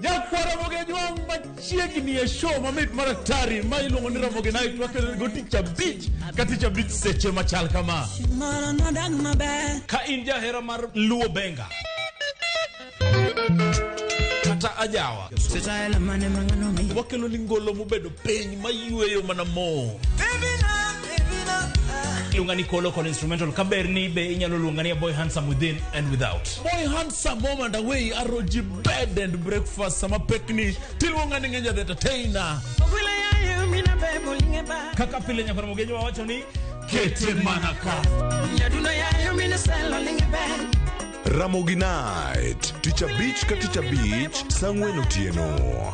S4: Nyakwara Ramogi Ajwang' machiegni e show mamit mar atari ma iluongo ni Ramogi Night wakelo go tich abich ka tich abich seche machal kama.
S5: Ka in jahera mar Luo Benga kata ajawa, wakelo ni ngolo mobedo piny mayweyo mana mo.
S7: Iluonga ni Kolo kod instrumental kaber ni be inyalo luonga ni a boy handsome within and without.
S4: Boy handsome home and away aroji bed and breakfast sama pekni tiluonga ni Ng'enya the entertainer.
S7: Kaka pile Nyakwar Ramogi wawacho ni
S4: kete mana ka.
S22: Ramogi Night, tich abich ka tich abich, saa ang'wen otieno.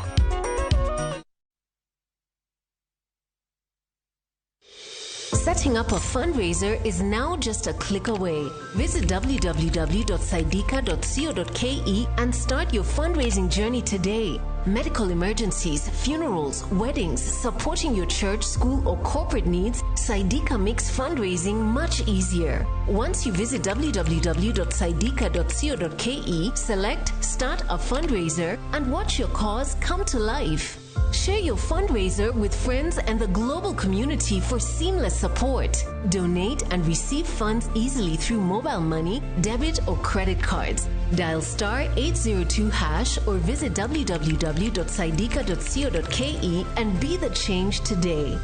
S8: Setting up a fundraiser is now just a click away. Visit www.saidika.co.ke and start your fundraising journey today. Medical emergencies, funerals, weddings, supporting your church, school, or corporate needs, Saidika makes fundraising much easier. Once you visit www.saidika.co.ke, select Start a Fundraiser and watch your cause come to life. Share your fundraiser with friends and the global community for seamless support. Donate and receive funds easily through mobile money, debit, or credit cards. Dial star 802 hash or visit www.saidika.co.ke and be the change today.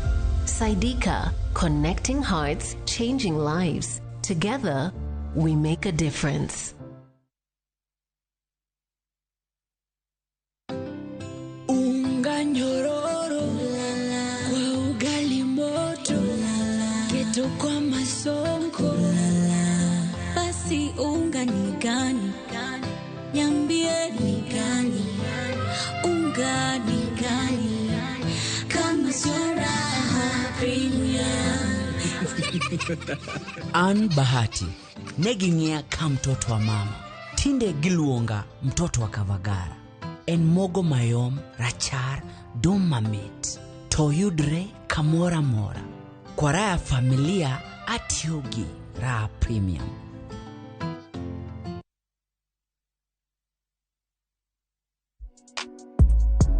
S8: Saidika, connecting hearts, changing lives. Together, we make a difference.
S25: Unga nyororo kwa ugali moto, keto kwa masonko. Basi unga ni gani? Niambie ni gani? Unga ni gani? Kama sio Raha Premium.
S28: An Bahati ne ging'iya ka mtoto wa mama, tinde giluonga mtoto wa Kavagara. En mogo mayom, rachar, dum mamit, to yudre kamoro amora. Kwa raha ya familia atiyo gi Raha Premium.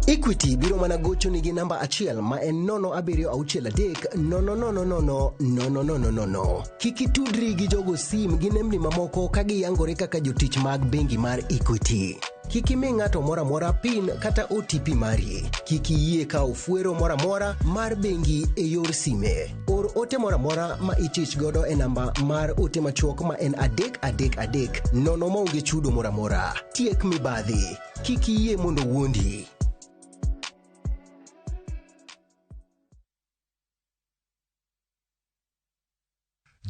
S10: Equity biro mana gochoni gi namba achiel ma en 0763 000 000. Kik itudri gi jogo sim gi nembni mamoko ka giyangore kaka jotich mag bengi mar Equity. Kik imi ng'ato moro amora PIN kata OTP mari. Kik iyie kawo fuero moro amora mar bengi e yor sime. Or ote moro amora ma ichich godo e namba mar ote machuok ma en 333 nono maonge chudo moro amora. Tiek mibadhi. Kik iyie mondo wuondi.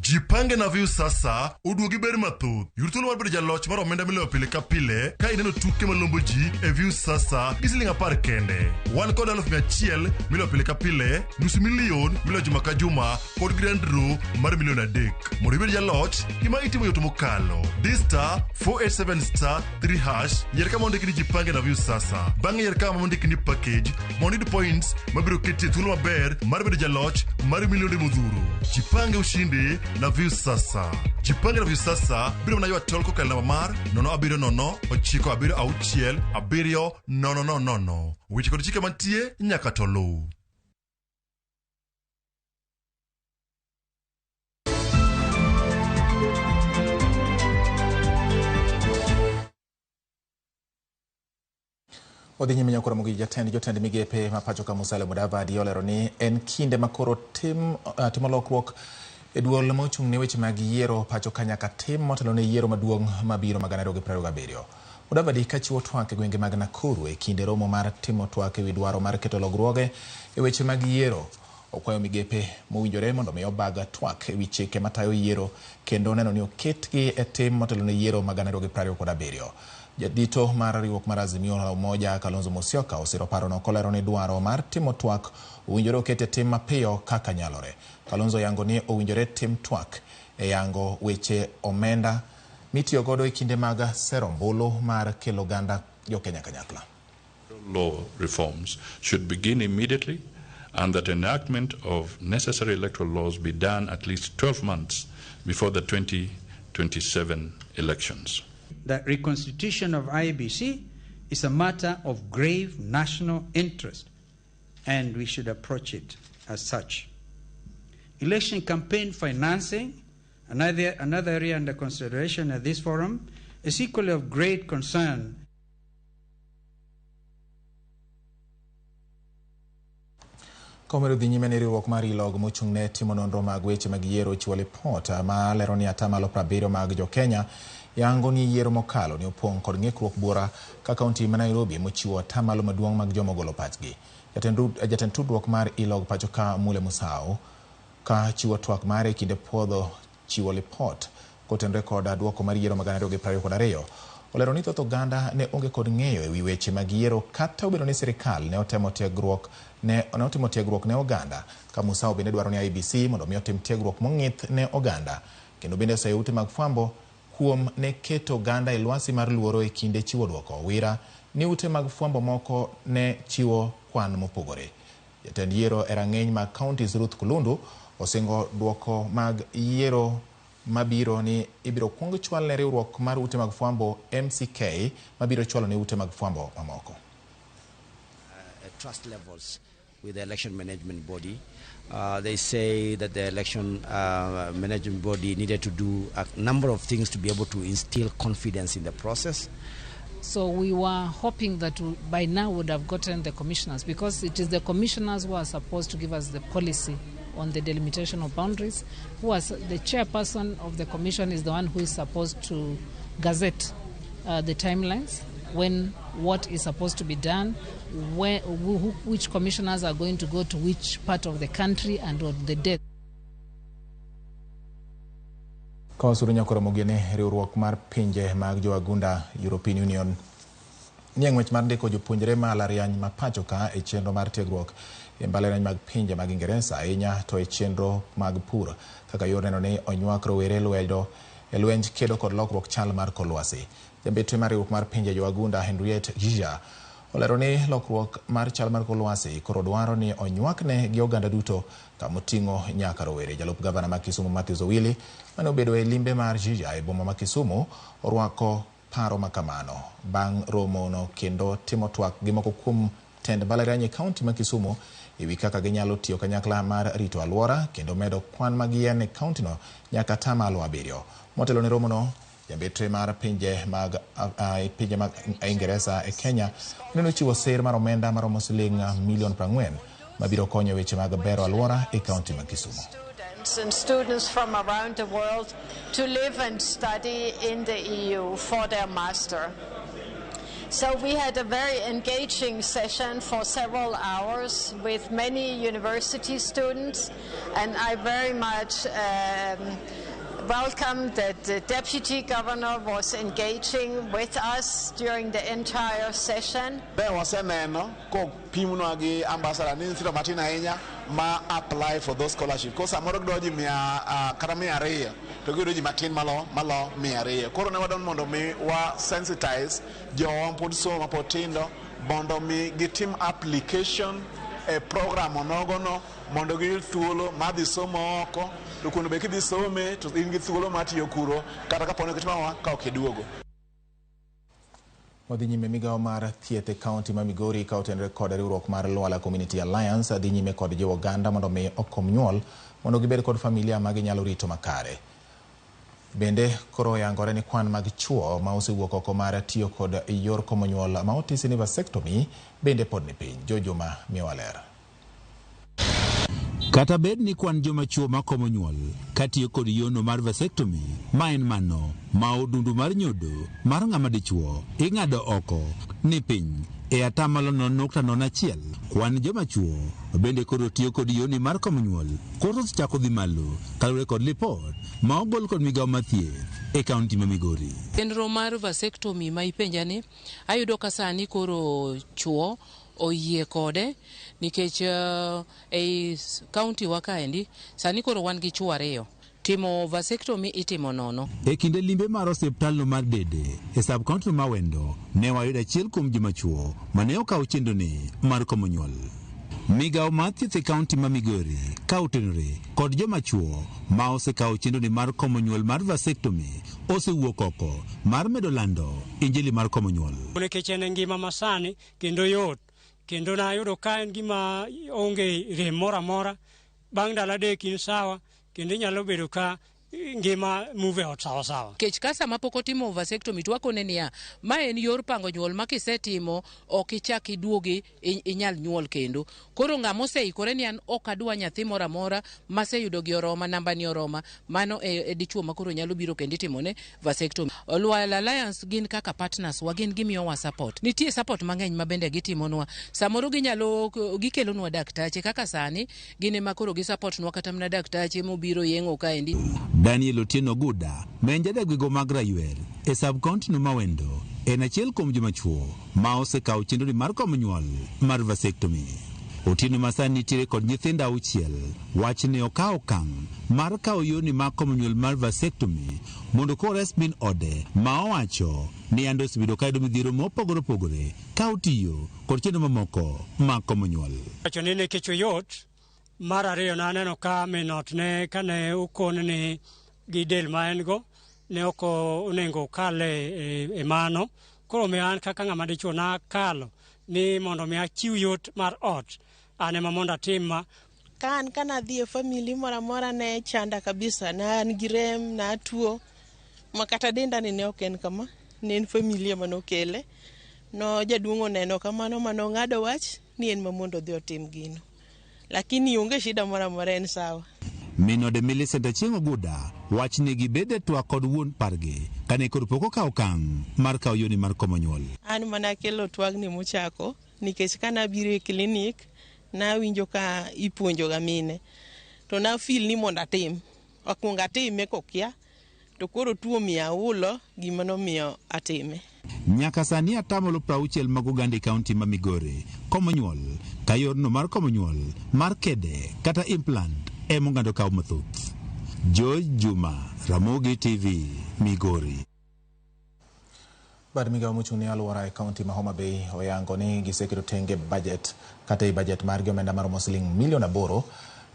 S21: Jipange na Viu Sasa oduogi ber mathoth. Yud thuolo mar bedo jaloch mar omenda miloyo pile ka pile ka ineno tuke malombo ji e Viu Sasa gi siling 10 kende. Wan kod 100,000 miloyo pile ka pile, nusu milion miloyo juma ka juma kod grand draw mar milion 3. Mondo ibed jaloch, gima itimo yot mokalo. Di star 487 star 3 hash, yier kama ondiki ni Jipange na Viu Sasa. Bang'e yier kama ondiki ni package mondo iyud points mabiro keti e thuolo maber mar bedo jaloch mar milionde modhuro. Jipange ushindi na Viu Sasa. Jipange na Viu Sasa biro mana ywa tol kokalo namba mar 070 976 7000. Weche kod chike mantie nyaka to luw.
S1: Odhi nyime nyakoro mogi jatend migepe ma pacho ka Musalia Mudavadi olero ni en kinde ma koro timo lokruok e duol mochung' ne weche mag yiero pacho ka nyaka tim motelo ne yiero maduong' mabiro mag 2027. Mudavadi kachiwo twak e gwenge mag Nakuru e kinde romo mar timo twak ewi dwaro mar keto lokruoge e weche mag yiero. Okwayo migepe mowinjore mondo mi obag twak ewi chike matayo yiero kendo neno ni oketgi e tim motelo ne yiero mag 2027. Jadito mar riwruok mar Azimio la Umoja Kalonzo Musyoka osiro parono kolero ni dwaro mar timo twak owinjore oket e tim mapiyo kaka nyalore. Kalonzo yango ni owinjore tim twak e yango weche omenda mitiyo godo e kinde mag sero ombulu mar kelo oganda jo-Kenya kanyakla.
S11: Law reforms should begin immediately and that enactment of necessary electoral laws be done at least 12 months before the 2027 elections.
S12: The reconstitution of IEBC is a matter of grave national interest, and we should approach it as such. Election campaign financing, another area under consideration at this forum, is equally of great concern.
S1: Komedo dhi nyime ni riwruok mar ILOG mochung' ne timo nonro mag weche mag yiero ochiwo lipot ma lero ni 70% mag jo-Kenya yango ni yiero mokalo ne opong' kod ng'ikruok buora ka kaunti ma Nairobi mochiwo atamalo maduong' mag joma ogolo pachgi. Jatend tudruok mar ILOG pacho ka Mule Musau ka chiwo twak mare e kinde puodho chiwo lipot kotenore kod duoko mar yiero mag 2022. Olero ni thoth oganda ne onge kod ng'eyo ewi weche mag yiero kata obedo ni sirikal ne otimo tiegruok ne oganda. Ka Musau bende dwaro ni IEBC mondo mi otim tiegruok mong'ith ne oganda kendo bende oseyo ute mag fwambo kuom ne keto oganda e lwasi mar luoro e kinde chiwo duoko. Wira ni ute mag fwambo moko ne chiwo kwan mopogore. Jatend yiero e rang'iny mag counties Ruth Kulundu osingo duoko mag yiero mabiro ni ibiro kuong chwal ne riwruok mar ute mag fwambo MCK mabiro chwalo ne ute mag fwambo mamoko.
S13: Trust levels with the election management body. They say that the election management body needed to do a number of things to be able to instill confidence in the process.
S14: So we were hoping that by now we would have gotten the commissioners, because it is the commissioners who are supposed to give us the policy on the delimitation of boundaries. Who was the chairperson of the commission is the one who is supposed to gazette the timelines, when what is supposed to be done, where, which commissioners are going to go to which part of the country and on the date.
S1: Kawasuru nyakoro mogene riwruok mar pinje mag joagunda European Union nie ng'wech mar ndiko jopuonjre ma mbalariany ma pacho ka e chenro mar tiegruok e mbalariany mag pinje mag Ingeresa ahinya to e chenro mag pur kaka yor neno ni onywak rowere lwedo e lwenj kedo kod lokruok chal mar kor lwasi. Jambetwe mar riwruok mar pinje joagunda Henriette Gija olero ni lokruok mar chal mar kor lwasi koro dwaro ni onywakne gi oganda duto kamoting'o nyaka rowere. Jalup gavana ma Kisumu Matthews Owili mane obedo e limbe mar Gija e boma ma Kisumu orwako paro makamano bang' romo no kendo timo twak gi moko kuom Jotend mbalariany e kaunti ma Kisumu ewi kaka ginyalo tiyo kanyakla mar rito alwora kendo medo kwan mag yien e kauntino nyaka 7%. Motelo ne romono, jambetre mar pinje mag Ingeresa e Kenya nene ochiwo sir mar omenda maromo siling milion 40 mabiro konyo weche mag bero alwora e kaunti ma Kisumu.
S15: And students from around the world to live and study in the EU for their master. So we had a very engaging session for several hours with many university students, and I very much welcome that the deputy governor was engaging with us during the entire session.
S16: Be waseneno kopimnwa gi ambassador ni nyithindo matin ahinya ma apply for those scholarship. Ko samoro gidwa ji 100 kata 200 to giyudo ji matin malo 200. Koro ne wadon mondo mi wa sensitize jowa pod somo mapod tindo mondo mi gitim application e program onogono mondo giyud thuolo mar dhi somo oko, to kuno be kidhi some to in gi thuolo mar tiyo kuro kata kapo ni kitimo ka ok iduogo.
S1: Wadhi nyime migawo mar thieth e kaunti ma Migori ka otenore kod riwruok mar Lwala Community Alliance dhi nyime kod jiwo oganda mondo mi okom nyuol mondo gibed kod familia ma ginyalo rito makare. Bende koro oyangore ni kwan mag chuo ma osewuok oko mar tiyo kod yor komo nyuol ma otisi ni vasectomy bende pod ni piny. Jojuma miyowa ler.
S17: Kata bed ni kwan joma chuo makomo nyuol katiyo kod yono mar vasectomy ma en mano ma odundu mar nyodo mar ng'ama dichuo ing'ado oko ni piny e 0.01%, kwan joma chuo bende koro tiyo kod yoni mar komo nyuol koro osechako dhi malo kaluwore kod lipot ma ogol kod migawo mar thieth e kaunti ma Migori.
S18: Chenro mar vasectomy ma ipenja ni ayudo ka sani koro chuo oyie kode nikech ei kaunti wa kaendi sani koro wan gi chuo 2. Timo vasectomy itimo nono.
S17: E kinde limbe mar osiptalno mar Dede e sub-county ma Wendo ne wayudo achiel kuom joma chuo mane okawo chenroni mar komo nyuol. Migawo mar thieth e kaunti ma Migori ka otenore kod joma chuo ma osekawo chenroni mar komo nyuol mar vasectomy osewuok oko mar medo lando injili mar komo nyuol.
S19: Nikech en ngima masani kendo yot, kendo nayudo ka en gima onge rem moro amora, bang' ndalo 3 in sawa, kendo inyalo bedo ka ngima move ot sawa sawa.
S18: Kech ka sama pok otimo vasectomy to wakone niya, ma en yor pango nyuol ma kisetimo ok ichak iduogi inyal nyuol kendo. Koro ng'ama oseikore ni an ok adwa nyathi moro amora maseyudo gi oroma, namba ni oroma, mano e dichuo ma koro nyalo biro kendo itimone vasectomy. Lwala Alliance gin kaka partners wa, gin gimiyowa support. Nitie support mang'eny ma bende gitimonwa. Samoro ginyalo gikelonwa daktache kaka sani gin ema koro gi support nwa kata mana daktache mobiro yeng'o kaendi.
S17: Daniel Otieno Guda, ma en jadak gwenge mag Raywer e sub-county no ma Wendo, en achiel kuom joma chuo ma osekawo chenroni mar komo nyuol mar vasectomy. Otieno ma sani nitiere kod nyithindo 6 wach ne okawo okang' mar kawo yoni mar komo nyuol mar vasectomy mondo kores min ode ma owacho ni ando osebedo ka yudo midhiero mopogore opogore ka otiyo kod chenro mamoko mag komo nyuol.
S19: Wacho ni nikech oyot. Mar ariyo naneno ka min ot ne kane okon ni gi del ma en go ne ok onego okal e mano. Koro omiyo an kaka ng'ama dichuo nakalo ni mondo mi achiw yot mar ot, an ema mondo atim ma.
S20: Ka an kana adhi e family moro amora ne chanda kabisa, ne an gi rem, natuo, ma kata denda ni ne ok en kama, ne en familia manokele. No jaduong' oneno kamano manong'ado wach ni en ma mondo odhi otim gino. Lakini onge shida moro amora, en sawa.
S17: Min ode Millicent Achieng' Oguda wach ni gibede twak kod wuon pargi kane koro pok okawo okang' mar kawo yoni mar komo nyuol.
S20: An mana kelo twagni mochako nikech kana abiro e klinik nawinjo ka ipuonjo ga mine to na feel ni mondo atim, akwong atime kokia to koro tuo miya ulo gima nomiyo atime.
S17: Nyaka sani 60% mag oganda e kaunti ma Migori komo nyuol ka yorno mar komo nyuol mar kede kata implant ema oganda okawo mathoth. George Juma, Ramogi TV, Migori.
S1: Bad migawo mochung' ne alwora e kaunti ma Homa Bay oyango ni giseketo tenge budget kata e budget margi omenda maromo siling milion 8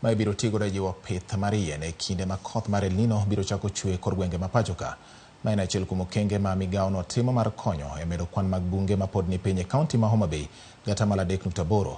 S1: ma ibiro tigodo e jiwo pith mar yien e kinde ma koth mar El Nino biro chako chwe kor gwenge ma pacho ka. Ma en achiel kuom okenge ma migawono timo mar konyo e medo kwan mag bunge ma pod ni piny e kaunti ma Homa Bay gi 3.8%.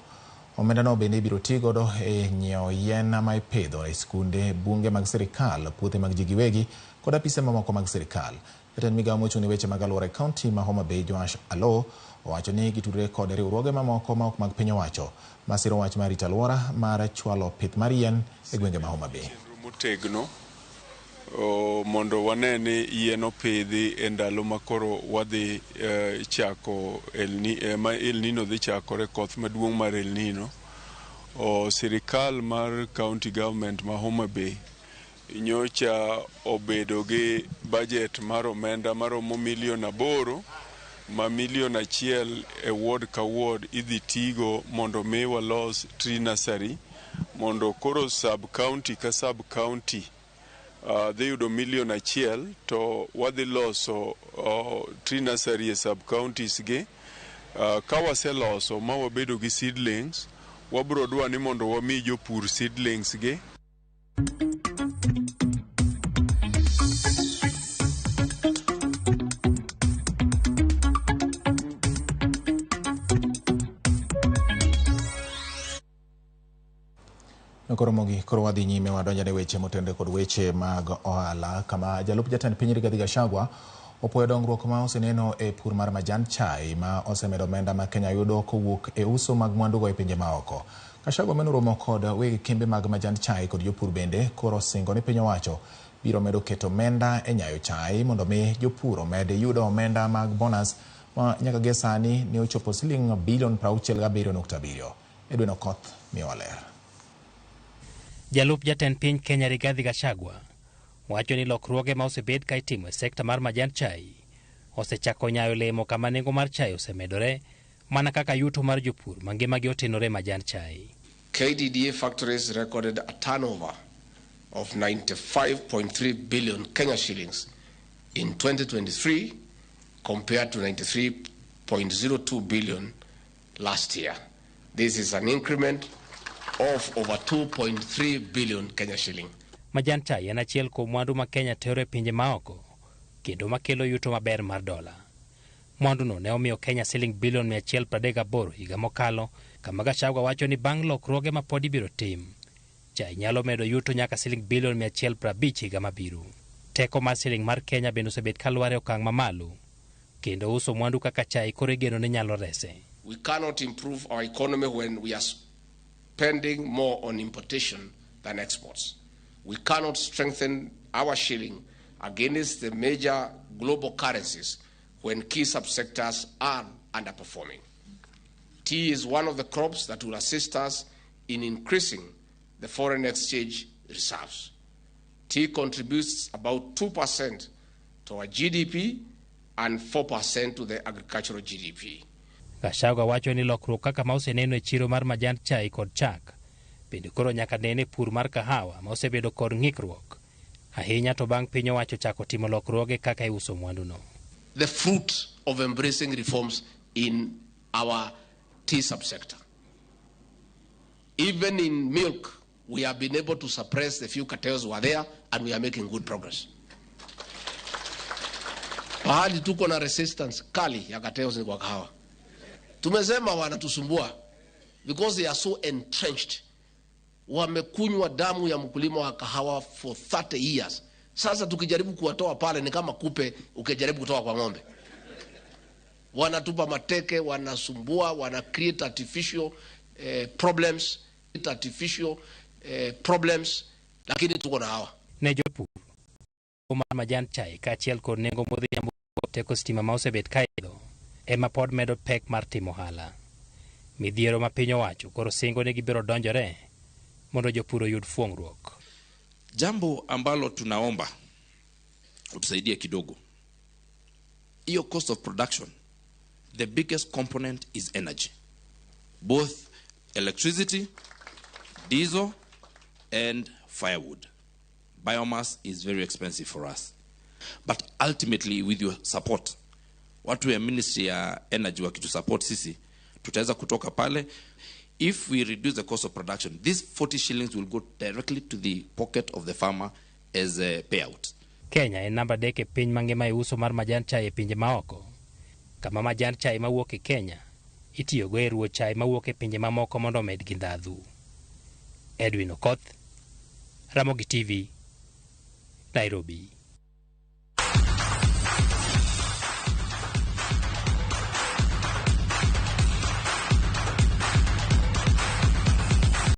S1: Omendano bende ibiro ti godo e nyiewo yien ma ipidho e skunde, bunge mag sirikal, puothe mag ji giwegi kod apise mamoko mag sirikal. Jatend migawo mochung' ne weche mag alwora e kaunti ma Homa Bay Joash Aloo owacho ni gitudore kod riwruoge mamoko ma ok mag piny owacho masiro wach mar rito alwora mar chwalo pith mar yien e gwenge ma Homa Bay.
S2: Motegno mondo wane ni yien opidhi e ndalo ma koro wadhi chako ma El Nino dhi chakore, koth maduong' mar El Nino. Sirikal mar county government ma Homa Bay nyocha obedo gi budget mar omenda maromo milion 8, ma milion 1 e ward ka ward idhi tigo mondo mi walos tree nursery, mondo koro sub county ka sub county dhi yudo milion 1, to wadhi loso tree nursery e sub counties gi. Ka waseloso ma wabedo gi seedlings, wabro dwa ni mondo wami jopur seedlings gi.
S1: Koro mogi koro wadhi nyime wadonjane weche motenore kod weche mag ohala, kama jalup jatend piny Rigathi Gachagua opuoyo dongruok ma oseneno e pur mar majan chai ma osemedo omenda ma Kenya yudo kowuok e uso mag mwandugo e pinje maoko. Gachagua mane oromo kod weg kembe mag majan chai kod jopur bende koro osingo ni piny owacho biro medo keto omenda e nyayo chai mondo mi jopur omed yudo omenda mag bonus ma nyaka gie sani ne ochopo siling bilion 67.7. Edwin Okoth miyowa ler.
S3: Jalup jatend piny Kenya Rigathi Gachagua wacho ni lokruoge ma osebed ka itimo e sekta mar majan chai osechako nyayo lemo kama nengo mar chai osemedore mana kaka yuto mar jopur mangimagi otenore majan chai.
S6: KDDA factories recorded a turnover of 95.3 billion Kenya shillings in 2023 compared to 93.02 billion last year. This is an increment of over 2.3 billion Kenya shilling.
S3: Majan chai en achiel kuom mwandu ma Kenya tero e pinje maoko kendo makelo yuto maber mar dola. Mwanduno ne omiyo Kenya siling bilion 138 higa mokalo, kama Gachagua wacho ni bang' lokruoge ma pod ibiro tim, chai nyalo medo yuto nyaka siling bilion 150 higa mabiro. Teko mar siling mar Kenya bende osebet kalwar e okang' mamalo, kendo uso mwandu kaka chai koro igeno ni nyalo rese.
S6: We cannot improve our economy when we are spending more on importation than exports. We cannot strengthen our shilling against the major global currencies when key subsectors are underperforming. Tea is one of the crops that will assist us in increasing the foreign exchange reserves. Tea contributes about 2% to our GDP and 4% to the agricultural GDP.
S3: Gachagua wacho ni lokruok kaka ma oseneno e chiro mar majan chai kod chak bende koro nyaka nene pur mar kahawa ma osebedo kod ng'ikruok ahinya to bang' piny owacho chako timo lokruoge kaka iuso mwanduno.
S6: The fruit of embracing reforms in our tea subsector. Even in milk, we have been able to suppress the few cartels who are there, and we are making good progress. Pahali tuko na resistance kali ya cartels ni kwa kahawa. Tumesema wanatusumbua because they are so entrenched. Wamekunywa damu ya mkulima wa kahawa for 30 years. Sasa tukijaribu kuwatoa pale ni kama kupe ukijaribu kutoa kwa ng'ombe. Wanatupa mateke, wanasumbua, wana create artificial problems, lakini tuko na hawa.
S3: Ne jopur mar majan chai kaachiel kod nengo modhiambo teko stima ma osebet ka idho ema pod medo pek mar timo ohala. Midhiero ma piny owacho koro singo ni gibiro donjore mondo jopur oyud fuong'ruok.
S9: Jambo ambalo tunaomba utusaidie kidogo, hiyo cost of production, the biggest component is energy, both electricity, diesel and firewood. Biomass is very expensive for us, but ultimately with your support, watu ya Ministry ya Energy wakitusupport sisi tutaweza kutoka pale. If we reduce the cost of production, these 40 shillings will go directly to the pocket of the farmer as a payout.
S3: Kenya en namba 3 e piny mangima e uso mar majand chai e pinje maoko, kama majand chai mawuok e Kenya itiyogo e ruwo chai mawuok e pinje mamoko mondo omedgi ndhadhu. Edwin Okoth, Ramogi TV, Nairobi.